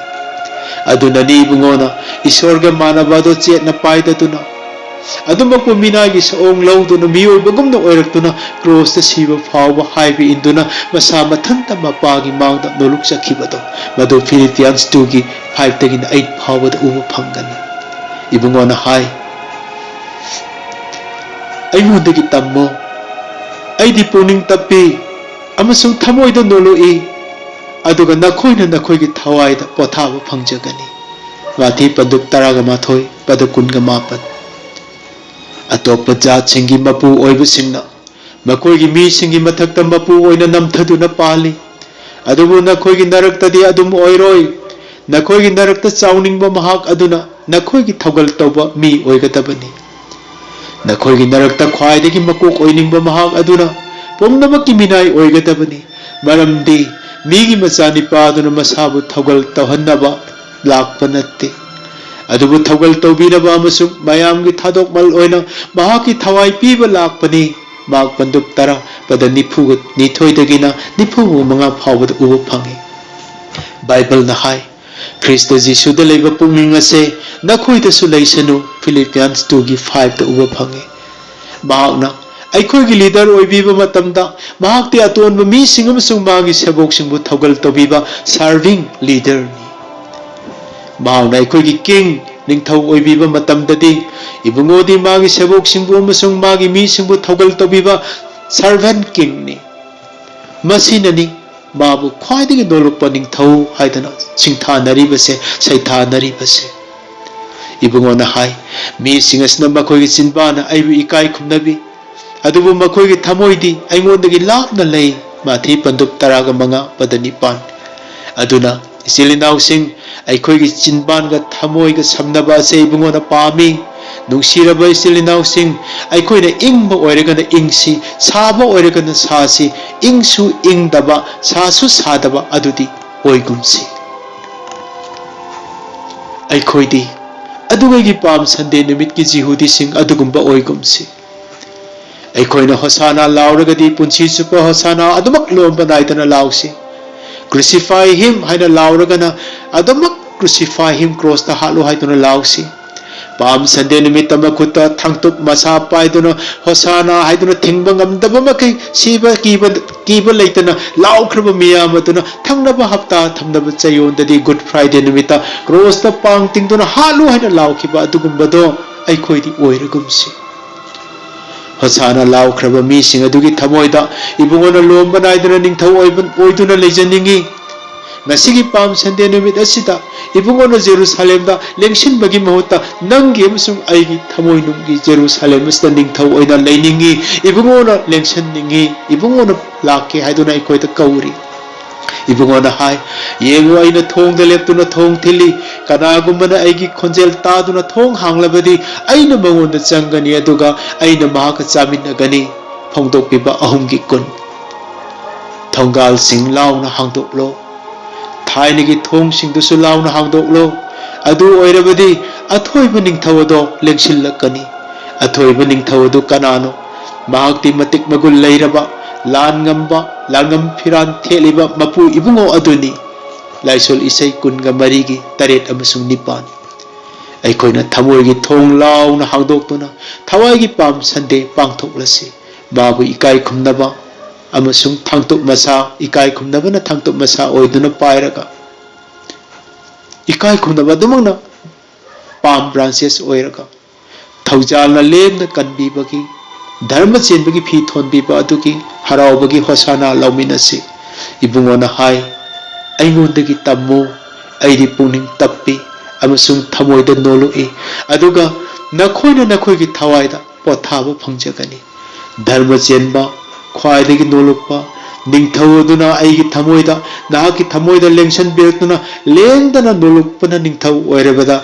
ꯑꯗꯨꯅꯅꯤ ꯏꯕꯨꯡꯉꯣꯅ ꯏꯁꯣꯔꯒ ꯃꯥꯟꯅꯕ ꯑꯗꯣ ꯆꯦꯠꯅ ꯄꯥꯏꯗꯗꯨꯅ, ꯑꯗꯨꯃꯛꯄꯨ ꯃꯤꯅꯥꯏꯒꯤ ꯁꯑꯣꯡ ꯂꯧꯗꯨꯅ ꯃꯤꯑꯣꯏꯕꯒꯨꯝꯅ ꯑꯣꯏꯔꯛꯇꯨꯅ ꯀ꯭ꯔꯣꯁꯇ ꯁꯤꯕ ꯐꯥꯎꯕ ꯍꯥꯏꯕ ꯏꯟꯗꯨꯅ ꯃꯁꯥ ꯃꯊꯟꯇ ꯃꯄꯥꯒꯤ ꯃꯥꯡꯗ ꯅꯣꯂꯨꯛꯆꯈꯤꯕꯗꯣ, ꯃꯗꯨ Philippians twoꯒꯤ fiveꯇꯒꯤꯅ eight ꯐꯥꯎꯕꯗ ꯎꯕ ꯐꯪꯒꯅꯤ꯫ ꯏꯕꯨꯡꯉꯣꯅ ꯍꯥꯏ, "ꯑꯩꯉꯣꯟꯗꯒꯤ ꯇꯝꯃꯣ, ꯑꯩꯗꯤ ꯄꯨꯛꯅꯤꯡ ꯇꯞꯄꯤ ꯑꯃꯁꯨꯡ ꯊꯃꯣꯏꯗ ꯅꯣꯂꯨꯛꯏ, ꯑꯗꯨꯒ ꯅꯈꯣꯏꯅ ꯅꯈꯣꯏꯒꯤ ꯊꯋꯥꯏꯗ ꯄꯣꯊꯥꯕ ꯐꯪꯖꯒꯅꯤ"꯫ ꯃꯥꯊꯤ ꯄꯟꯗꯨꯞ ꯇꯔꯥꯒ ꯃꯥꯊꯣꯏ, ꯄꯗ ꯀꯨꯟꯒ ꯃꯥꯄꯟ꯫ ꯑꯇꯣꯞꯄ ꯖꯥꯠꯁꯤꯡꯒꯤ ꯃꯄꯨ ꯑꯣꯏꯕꯁꯤꯡꯅ ꯃꯈꯣꯏꯒꯤ ꯃꯤꯁꯤꯡꯒꯤ ꯃꯊꯛꯇ ꯃꯄꯨ ꯑꯣꯏꯅ ꯅꯝꯊꯗꯨꯅ ꯄꯥꯜꯂꯤ꯫ ꯑꯗꯨꯕꯨ ꯅꯈꯣꯏꯒꯤ ꯅꯔꯛꯇꯗꯤ ꯑꯗꯨꯝ ꯑꯣꯏꯔꯣꯏ꯫ ꯅꯈꯣꯏꯒꯤ ꯅꯔꯛꯇ ꯆꯥꯎꯅꯤꯡꯕ ꯃꯍꯥꯛ ꯑꯗꯨꯅ ꯅꯈꯣꯏꯒꯤ ꯊꯧꯒꯜ ꯇꯧꯕ ꯃꯤ ꯑꯣꯏꯒꯗꯕꯅꯤ꯫ ꯅꯈꯣꯏꯒꯤ ꯅꯔꯛꯇ ꯈ꯭ꯋꯥꯏꯗꯒꯤ ꯃꯀꯣꯛ ꯑꯣꯏꯅꯤꯡꯕ ꯃꯍꯥꯛ ꯑꯗꯨꯅ ꯄꯨꯝꯅꯃꯛꯀꯤ ꯃꯤꯅꯥꯏ ꯑꯣꯏꯒꯗꯕꯅꯤ꯫ ꯃꯔꯝꯗꯤ ꯃꯤꯒꯤ ꯃꯆꯥꯅꯤꯄꯥ ꯑꯗꯨꯅ ꯃꯁꯥꯕꯨ ꯊꯧꯒꯜ ꯇꯧꯍꯟꯅꯕ ꯂꯥꯛꯄ ꯅꯠꯇꯦ, ꯑꯗꯨꯕꯨ ꯊꯧꯒꯜ ꯇꯧꯕꯤꯅꯕ ꯑꯃꯁꯨꯡ ꯃꯌꯥꯝꯒꯤ ꯊꯥꯗꯣꯛꯃꯜ ꯑꯣꯏꯅ ꯃꯍꯥꯛꯀꯤ ꯊꯋꯥꯏ ꯄꯤꯕ ꯂꯥꯛꯄꯅꯤ꯫ ꯃꯍꯥꯛ ꯄꯟꯗꯨꯞ ꯇꯔꯥ ꯄꯗ ꯅꯤꯐꯨꯒ ꯅꯤꯊꯣꯏꯗꯒꯤꯅ ꯅꯤꯐꯨ ꯃꯉꯥ ꯐꯥꯎꯕꯗ ꯎꯕ ꯐꯪꯏ꯫ ꯕꯥꯏꯕꯜꯅ ꯍꯥꯏ, "ꯈ꯭ꯔꯤꯁꯇ ꯖꯤꯁꯨꯗ ꯂꯩꯕ ꯄꯨꯛꯅꯤꯡ ꯑꯁꯦ ꯅꯈꯣꯏꯗꯁꯨ ꯂꯩꯁꯅꯨ", Philippians two ꯒꯤ five ꯇ ꯎꯕ ꯐꯪꯏ꯫ ꯃꯍꯥꯛꯅ ꯑꯩꯈꯣꯏꯒꯤ ꯂꯤꯗꯔ ꯑꯣꯏꯕꯤꯕ ꯃꯇꯝꯗ ꯃꯍꯥꯛꯇꯤ ꯑꯇꯣꯟꯕ ꯃꯤꯁꯤꯡ ꯑꯃꯁꯨꯡ ꯃꯥꯒꯤ ꯁꯦꯕꯣꯛꯁꯤꯡꯕꯨ ꯊꯧꯒꯜ ꯇꯧꯕꯤꯕ serving leader ꯅꯤ꯫ ꯃꯍꯥꯛꯅ ꯑꯩꯈꯣꯏꯒꯤ king, ꯅꯤꯡꯊꯧ ꯑꯣꯏꯕꯤꯕ ꯃꯇꯝꯗꯗꯤ ꯏꯕꯨꯡꯉꯣꯗꯤ ꯃꯥꯒꯤ ꯁꯦꯕꯣꯛꯁꯤꯡꯕꯨ ꯑꯃꯁꯨꯡ ꯃꯥꯒꯤ ꯃꯤꯁꯤꯡꯕꯨ ꯊꯧꯒꯜ ꯇꯧꯕꯤꯕ servant king ꯅꯤ꯫ ꯃꯁꯤꯅꯅꯤ ꯃꯥꯕꯨ ꯈ꯭ꯋꯥꯏꯗꯒꯤ ꯅꯣꯂꯨꯛꯄ ꯅꯤꯡꯊꯧ ꯍꯥꯏꯗꯨꯅ ꯁꯤꯡꯊꯥꯅꯔꯤꯕꯁꯦ, ꯁꯩꯊꯥꯅꯔꯤꯕꯁꯦ꯫ ꯏꯕꯨꯡꯉꯣꯅ ꯍꯥꯏ, "ꯃꯤꯁꯤꯡ ꯑꯁꯤꯅ ꯃꯈꯣꯏꯒꯤ ꯆꯤꯟꯕꯥꯅ ꯑꯩꯕꯨ ꯏꯀꯥꯏ ꯈꯨꯝꯅꯕꯤ, ꯑꯗꯨꯕꯨ ꯃꯈꯣꯏꯒꯤ ꯊꯃꯣꯏꯗꯤ ꯑꯩꯉꯣꯟꯗꯒꯤ ꯂꯥꯞꯅ ꯂꯩ", ꯃꯥꯊꯤ ꯄꯟꯗꯨꯞ ꯇꯔꯥꯒ ꯃꯉꯥ ꯄꯗ ꯅꯤꯄꯥꯟ꯫ ꯑꯗꯨꯅ ꯏꯆꯤꯜ ꯏꯅꯥꯎꯁꯤꯡ, ꯑꯩꯈꯣꯏꯒꯤ ꯆꯤꯟꯕꯥꯟꯒ ꯊꯃꯣꯏꯒ ꯁꯝꯅꯕ ꯑꯁꯦ ꯏꯕꯨꯡꯉꯣꯅ ꯄꯥꯝꯃꯤ꯫ ꯅꯨꯡꯁꯤꯔꯕ ꯏꯆꯤꯜ ꯏꯅꯥꯎꯁꯤꯡ, ꯑꯩꯈꯣꯏꯅ ꯏꯪꯕ ꯑꯣꯏꯔꯒꯅ ꯏꯪꯁꯤ, ꯁꯥꯕ ꯑꯣꯏꯔꯒꯅ ꯁꯥꯁꯤ, ꯏꯪꯁꯨ ꯏꯪꯗꯕ, ꯁꯥꯁꯨ ꯁꯥꯗꯕ ꯑꯗꯨꯗꯤ ꯑꯣꯏꯒꯨꯝꯁꯤ꯫ ꯑꯩꯈꯣꯏꯗꯤ ꯑꯗꯨꯒꯤ ꯄꯥꯝ ꯁꯟꯗꯦ ꯅꯨꯃꯤꯠꯀꯤ ꯖꯤꯍꯨꯗꯤꯁꯤꯡ ꯑꯗꯨꯒꯨꯝꯕ ꯑꯣꯏꯒꯨꯝꯁꯤ꯫ ꯑꯩꯈꯣꯏꯅ ꯍꯣꯁꯥꯅꯥ ꯂꯥꯎꯔꯒꯗꯤ ꯄꯨꯟꯁꯤ ꯆꯨꯞꯄ ꯍꯣꯁꯥꯅꯥ ꯑꯗꯨꯃꯛ ꯂꯣꯝꯕ ꯅꯥꯏꯗꯅ ꯂꯥꯎꯁꯤ꯫ "Crucify him" ꯍꯥꯏꯅ ꯂꯥꯎꯔꯒꯅ ꯑꯗꯨꯃꯛ "Crucify him", ꯀ꯭ꯔꯣꯁꯇ ꯍꯥꯠꯂꯨ ꯍꯥꯏꯗꯨꯅ ꯂꯥꯎꯁꯤ꯫ ꯄꯥꯝ ꯁꯟꯗꯦ ꯅꯨꯃꯤꯠꯇ ꯃꯈꯨꯠꯇ ꯊꯥꯡꯇꯨꯞ ꯃꯁꯥ ꯄꯥꯏꯗꯨꯅ ꯍꯣꯁꯥꯅꯥ ꯍꯥꯏꯗꯨꯅ ꯊꯤꯡꯕ ꯉꯝꯗꯕ ꯃꯈꯩ ꯁꯤꯕ ꯀꯤꯕ, ꯀꯤꯕ ꯂꯩꯇꯅ ꯂꯥꯎꯈ꯭ꯔꯕ ꯃꯤꯌꯥꯝ ꯑꯗꯨꯅ ꯊꯪꯅꯕ ꯍꯞꯇꯥ ꯊꯪꯅꯕ ꯆꯌꯣꯜꯗꯗꯤ Good Friday ꯅꯨꯃꯤꯠꯇ ꯀ꯭ꯔꯣꯁꯇ ꯄꯥꯡ ꯇꯤꯡꯗꯨꯅ ꯍꯥꯠꯂꯨ ꯍꯥꯏꯅ ꯂꯥꯎꯈꯤꯕ ꯑꯗꯨꯒꯨꯝꯕꯗꯣ ꯑꯩꯈꯣꯏꯗꯤ ꯑꯣꯏꯔꯒꯨꯝꯁꯤ꯫ ꯍꯣꯁꯥꯅꯥ ꯂꯥꯎꯈ꯭ꯔꯕ ꯃꯤꯁꯤꯡ ꯑꯗꯨꯒꯤ ꯊꯃꯣꯏꯗ ꯏꯕꯨꯡꯉꯣꯅ ꯂꯣꯝꯕ ꯅꯥꯏꯗꯅ ꯅꯤꯡꯊꯧ ꯑꯣꯏꯕ, ꯑꯣꯏꯗꯨꯅ ꯂꯩꯖꯅꯤꯡꯏ꯫ ꯉꯁꯤꯒꯤ ꯄꯥꯝ ꯁꯟꯗꯦ ꯅꯨꯃꯤꯠ ꯑꯁꯤꯗ ꯏꯕꯨꯡꯉꯣꯅ ꯖꯦꯔꯨꯁꯥꯂꯦꯝꯗ ꯂꯦꯡꯁꯤꯟꯕꯒꯤ ꯃꯍꯨꯠꯇ ꯅꯪꯒꯤ ꯑꯃꯁꯨꯡ ꯑꯩꯒꯤ ꯊꯃꯣꯏꯅꯨꯡꯒꯤ ꯖꯦꯔꯨꯁꯥꯂꯦꯝ ꯑꯁꯤꯗ ꯅꯤꯡꯊꯧ ꯑꯣꯏꯅ ꯂꯩꯅꯤꯡꯏ꯫ ꯏꯕꯨꯡꯉꯣꯅ ꯂꯦꯡꯁꯤꯟꯅꯤꯡꯏ꯫ ꯏꯕꯨꯡꯉꯣꯅ ꯂꯥꯛꯀꯦ ꯍꯥꯏꯗꯨꯅ ꯑꯩꯈꯣꯏꯗ ꯀꯧꯔꯤ꯫ ꯏꯕꯨꯡꯉꯣꯅ ꯍꯥꯏ, "ꯌꯦꯡꯉꯨ, ꯑꯩꯅ ꯊꯣꯡꯗ ꯂꯦꯞꯇꯨꯅ ꯊꯣꯡ ꯊꯤꯜꯂꯤ꯫ ꯀꯅꯥꯒꯨꯝꯕꯅ ꯑꯩꯒꯤ ꯈꯣꯟꯖꯦꯜ ꯇꯥꯗꯨꯅ ꯊꯣꯡ ꯍꯥꯡꯂꯕꯗꯤ ꯑꯩꯅ ꯃꯉꯣꯟꯗ ꯆꯪꯒꯅꯤ, ꯑꯗꯨꯒ ꯑꯩꯅ ꯃꯍꯥꯛꯀ ꯆꯥꯃꯤꯟꯅꯒꯅꯤ"꯫ ꯐꯣꯡꯗꯣꯛꯄꯤꯕ ꯑꯍꯨꯝꯒꯤ ꯀꯨꯟ꯫ ꯊꯣꯡꯒꯥꯜꯁꯤꯡ ꯂꯥꯎꯅ ꯍꯥꯡꯗꯣꯛꯂꯣ꯫ ꯊꯥꯏꯅꯒꯤ ꯊꯣꯡꯁꯤꯡꯗꯨꯁꯨ ꯂꯥꯎꯅ ꯍꯥꯡꯗꯣꯛꯂꯣ꯫ ꯑꯗꯨ ꯑꯣꯏꯔꯕꯗꯤ ꯑꯊꯣꯏꯕ ꯅꯤꯡꯊꯧ ꯑꯗꯣ ꯂꯦꯡꯁꯤꯜꯂꯛꯀꯅꯤ꯫ ꯑꯊꯣꯏꯕ ꯅꯤꯡꯊꯧ ꯑꯗꯨ ꯀꯅꯥꯅꯣ? ꯃꯍꯥꯛꯇꯤ ꯃꯇꯤꯛ ꯃꯒꯨꯟ ꯂꯩꯔꯕ, ꯂꯥꯟ ꯉꯝꯕ, ꯂꯥꯡꯉꯝ ꯐꯤꯔꯥꯟ ꯊꯦꯠꯂꯤꯕ ꯃꯄꯨ ꯏꯕꯨꯡꯉꯣ ꯑꯗꯨꯅꯤ꯫ ꯂꯥꯏꯁꯣꯜ ꯏꯁꯩ ꯀꯨꯟꯒ ꯃꯔꯤꯒꯤ ꯇꯔꯦꯠ ꯑꯃꯁꯨꯡ ꯅꯤꯄꯥꯟ꯫ ꯑꯩꯈꯣꯏꯅ ꯊꯃꯣꯏꯒꯤ ꯊꯣꯡ ꯂꯥꯎꯅ ꯍꯥꯡꯗꯣꯛꯇꯨꯅ ꯊꯋꯥꯏꯒꯤ ꯄꯥꯝ ꯁꯟꯗꯦ ꯄꯥꯡꯊꯣꯛꯂꯁꯤ꯫ ꯃꯥꯕꯨ ꯏꯀꯥꯏ ꯈꯨꯝꯅꯕ ꯑꯃꯁꯨꯡ ꯊꯥꯡꯇꯨꯞ ꯃꯁꯥ, ꯏꯀꯥꯏ ꯈꯨꯝꯅꯕꯅ ꯊꯥꯡꯇꯨꯞ ꯃꯁꯥ ꯑꯣꯏꯗꯨꯅ ꯄꯥꯏꯔꯒ, ꯏꯀꯥꯏ ꯈꯨꯝꯅꯕ ꯑꯗꯨꯃꯛꯅ ꯄꯥꯝ ꯕ꯭ꯔꯥꯟꯆꯦꯁ ꯑꯣꯏꯔꯒ, ꯊꯧꯖꯥꯜꯅ ꯂꯦꯝꯅ ꯀꯟꯕꯤꯕꯒꯤ, ꯙꯔꯃ ꯆꯦꯟꯕꯒꯤ ꯐꯤ ꯊꯣꯟꯕꯤꯕ ꯑꯗꯨꯒꯤ ꯍꯔꯥꯎꯕꯒꯤ ꯍꯣꯁꯥꯅꯥ ꯂꯧꯃꯤꯟꯅꯁꯤ꯫ ꯏꯕꯨꯡꯉꯣꯅ ꯍꯥꯏ, "ꯑꯩꯉꯣꯟꯗꯒꯤ ꯇꯝꯃꯨ, ꯑꯩꯗꯤ ꯄꯨꯛꯅꯤꯡ ꯇꯞꯄꯤ ꯑꯃꯁꯨꯡ ꯊꯃꯣꯏꯗ ꯅꯣꯜꯂꯨꯛꯏ, ꯑꯗꯨꯒ ꯅꯈꯣꯏꯅ ꯅꯈꯣꯏꯒꯤ ꯊꯋꯥꯏꯗ ꯄꯣꯊꯥꯕ ꯐꯪꯖꯒꯅꯤ꯫" ꯙꯔꯃ ꯆꯦꯟꯕ, ꯈ꯭ꯋꯥꯏꯗꯒꯤ ꯅꯣꯂꯨꯛꯄ ꯅꯤꯡꯊꯧ ꯑꯗꯨꯅ ꯑꯩꯒꯤ ꯊꯃꯣꯏꯗ, ꯅꯍꯥꯛꯀꯤ ꯊꯃꯣꯏꯗ ꯂꯦꯡꯁꯟꯕꯤꯔꯛꯇꯨꯅ ꯂꯦꯡꯗꯅ ꯅꯣꯂꯨꯛꯄꯅ ꯅꯤꯡꯊꯧ ꯑꯣꯏꯔꯕꯗ,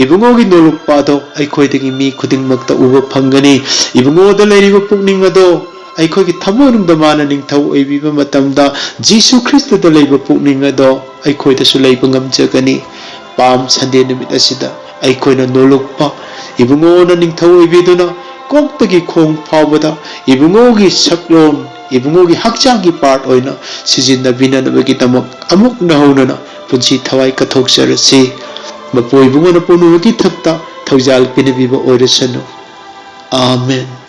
ꯏꯕꯨꯡꯉꯣꯒꯤ ꯅꯣꯂꯨꯛꯄ ꯑꯗꯣ ꯑꯩꯈꯣꯏꯗꯒꯤ ꯃꯤ ꯈꯨꯗꯤꯡꯃꯛꯇ ꯎꯕ ꯐꯪꯒꯅꯤ꯫ ꯏꯕꯨꯡꯉꯣꯗ ꯂꯩꯔꯤꯕ ꯄꯨꯛꯅꯤꯡ ꯑꯗꯣ ꯑꯩꯈꯣꯏꯒꯤ ꯊꯃꯣꯏꯅꯨꯡꯗ ꯃꯥꯅ ꯅꯤꯡꯊꯧ ꯑꯣꯏꯕꯤꯕ ꯃꯇꯝꯗ, ꯖꯤꯁꯨ ꯈ꯭ꯔꯤꯁꯇꯗ ꯂꯩꯕ ꯄꯨꯛꯅꯤꯡ ꯑꯗꯣ ꯑꯩꯈꯣꯏꯗꯁꯨ ꯂꯩꯕ ꯉꯝꯖꯒꯅꯤ꯫ ꯄꯥꯝ ꯁꯟꯗꯦ ꯅꯨꯃꯤꯠ ꯑꯁꯤꯗ ꯑꯩꯈꯣꯏꯅ ꯅꯣꯂꯨꯛꯄ ꯏꯕꯨꯡꯉꯣꯅ ꯅꯤꯡꯊꯧ ꯑꯣꯏꯕꯤꯗꯨꯅ ꯀꯣꯛꯇꯒꯤ ꯈꯣꯡ ꯐꯥꯎꯕꯗ ꯏꯕꯨꯡꯉꯣꯒꯤ ꯁꯛꯂꯣꯟ, ꯏꯕꯨꯡꯉꯣꯒꯤ ꯍꯛꯆꯥꯡꯒꯤ ꯄꯥꯔꯠ ꯑꯣꯏꯅ ꯁꯤꯖꯤꯟꯅꯕꯤꯅꯅꯕꯒꯤꯗꯃꯛ ꯑꯃꯨꯛ ꯅꯧꯍꯧꯅꯅ ꯄꯨꯟꯁꯤ ꯊꯋꯥꯏ ꯀꯠꯊꯣꯛꯆꯔꯁꯤ꯫ ꯃꯄꯨ ꯏꯕꯨꯡꯉꯣꯅ ꯄꯨꯝꯅꯃꯛꯀꯤ ꯊꯛꯇ ꯊꯧꯖꯥꯜ ꯄꯤꯅꯕꯤꯕ ꯑꯣꯏꯔꯁꯅꯨ꯫ ꯑꯥꯃꯦꯟ꯫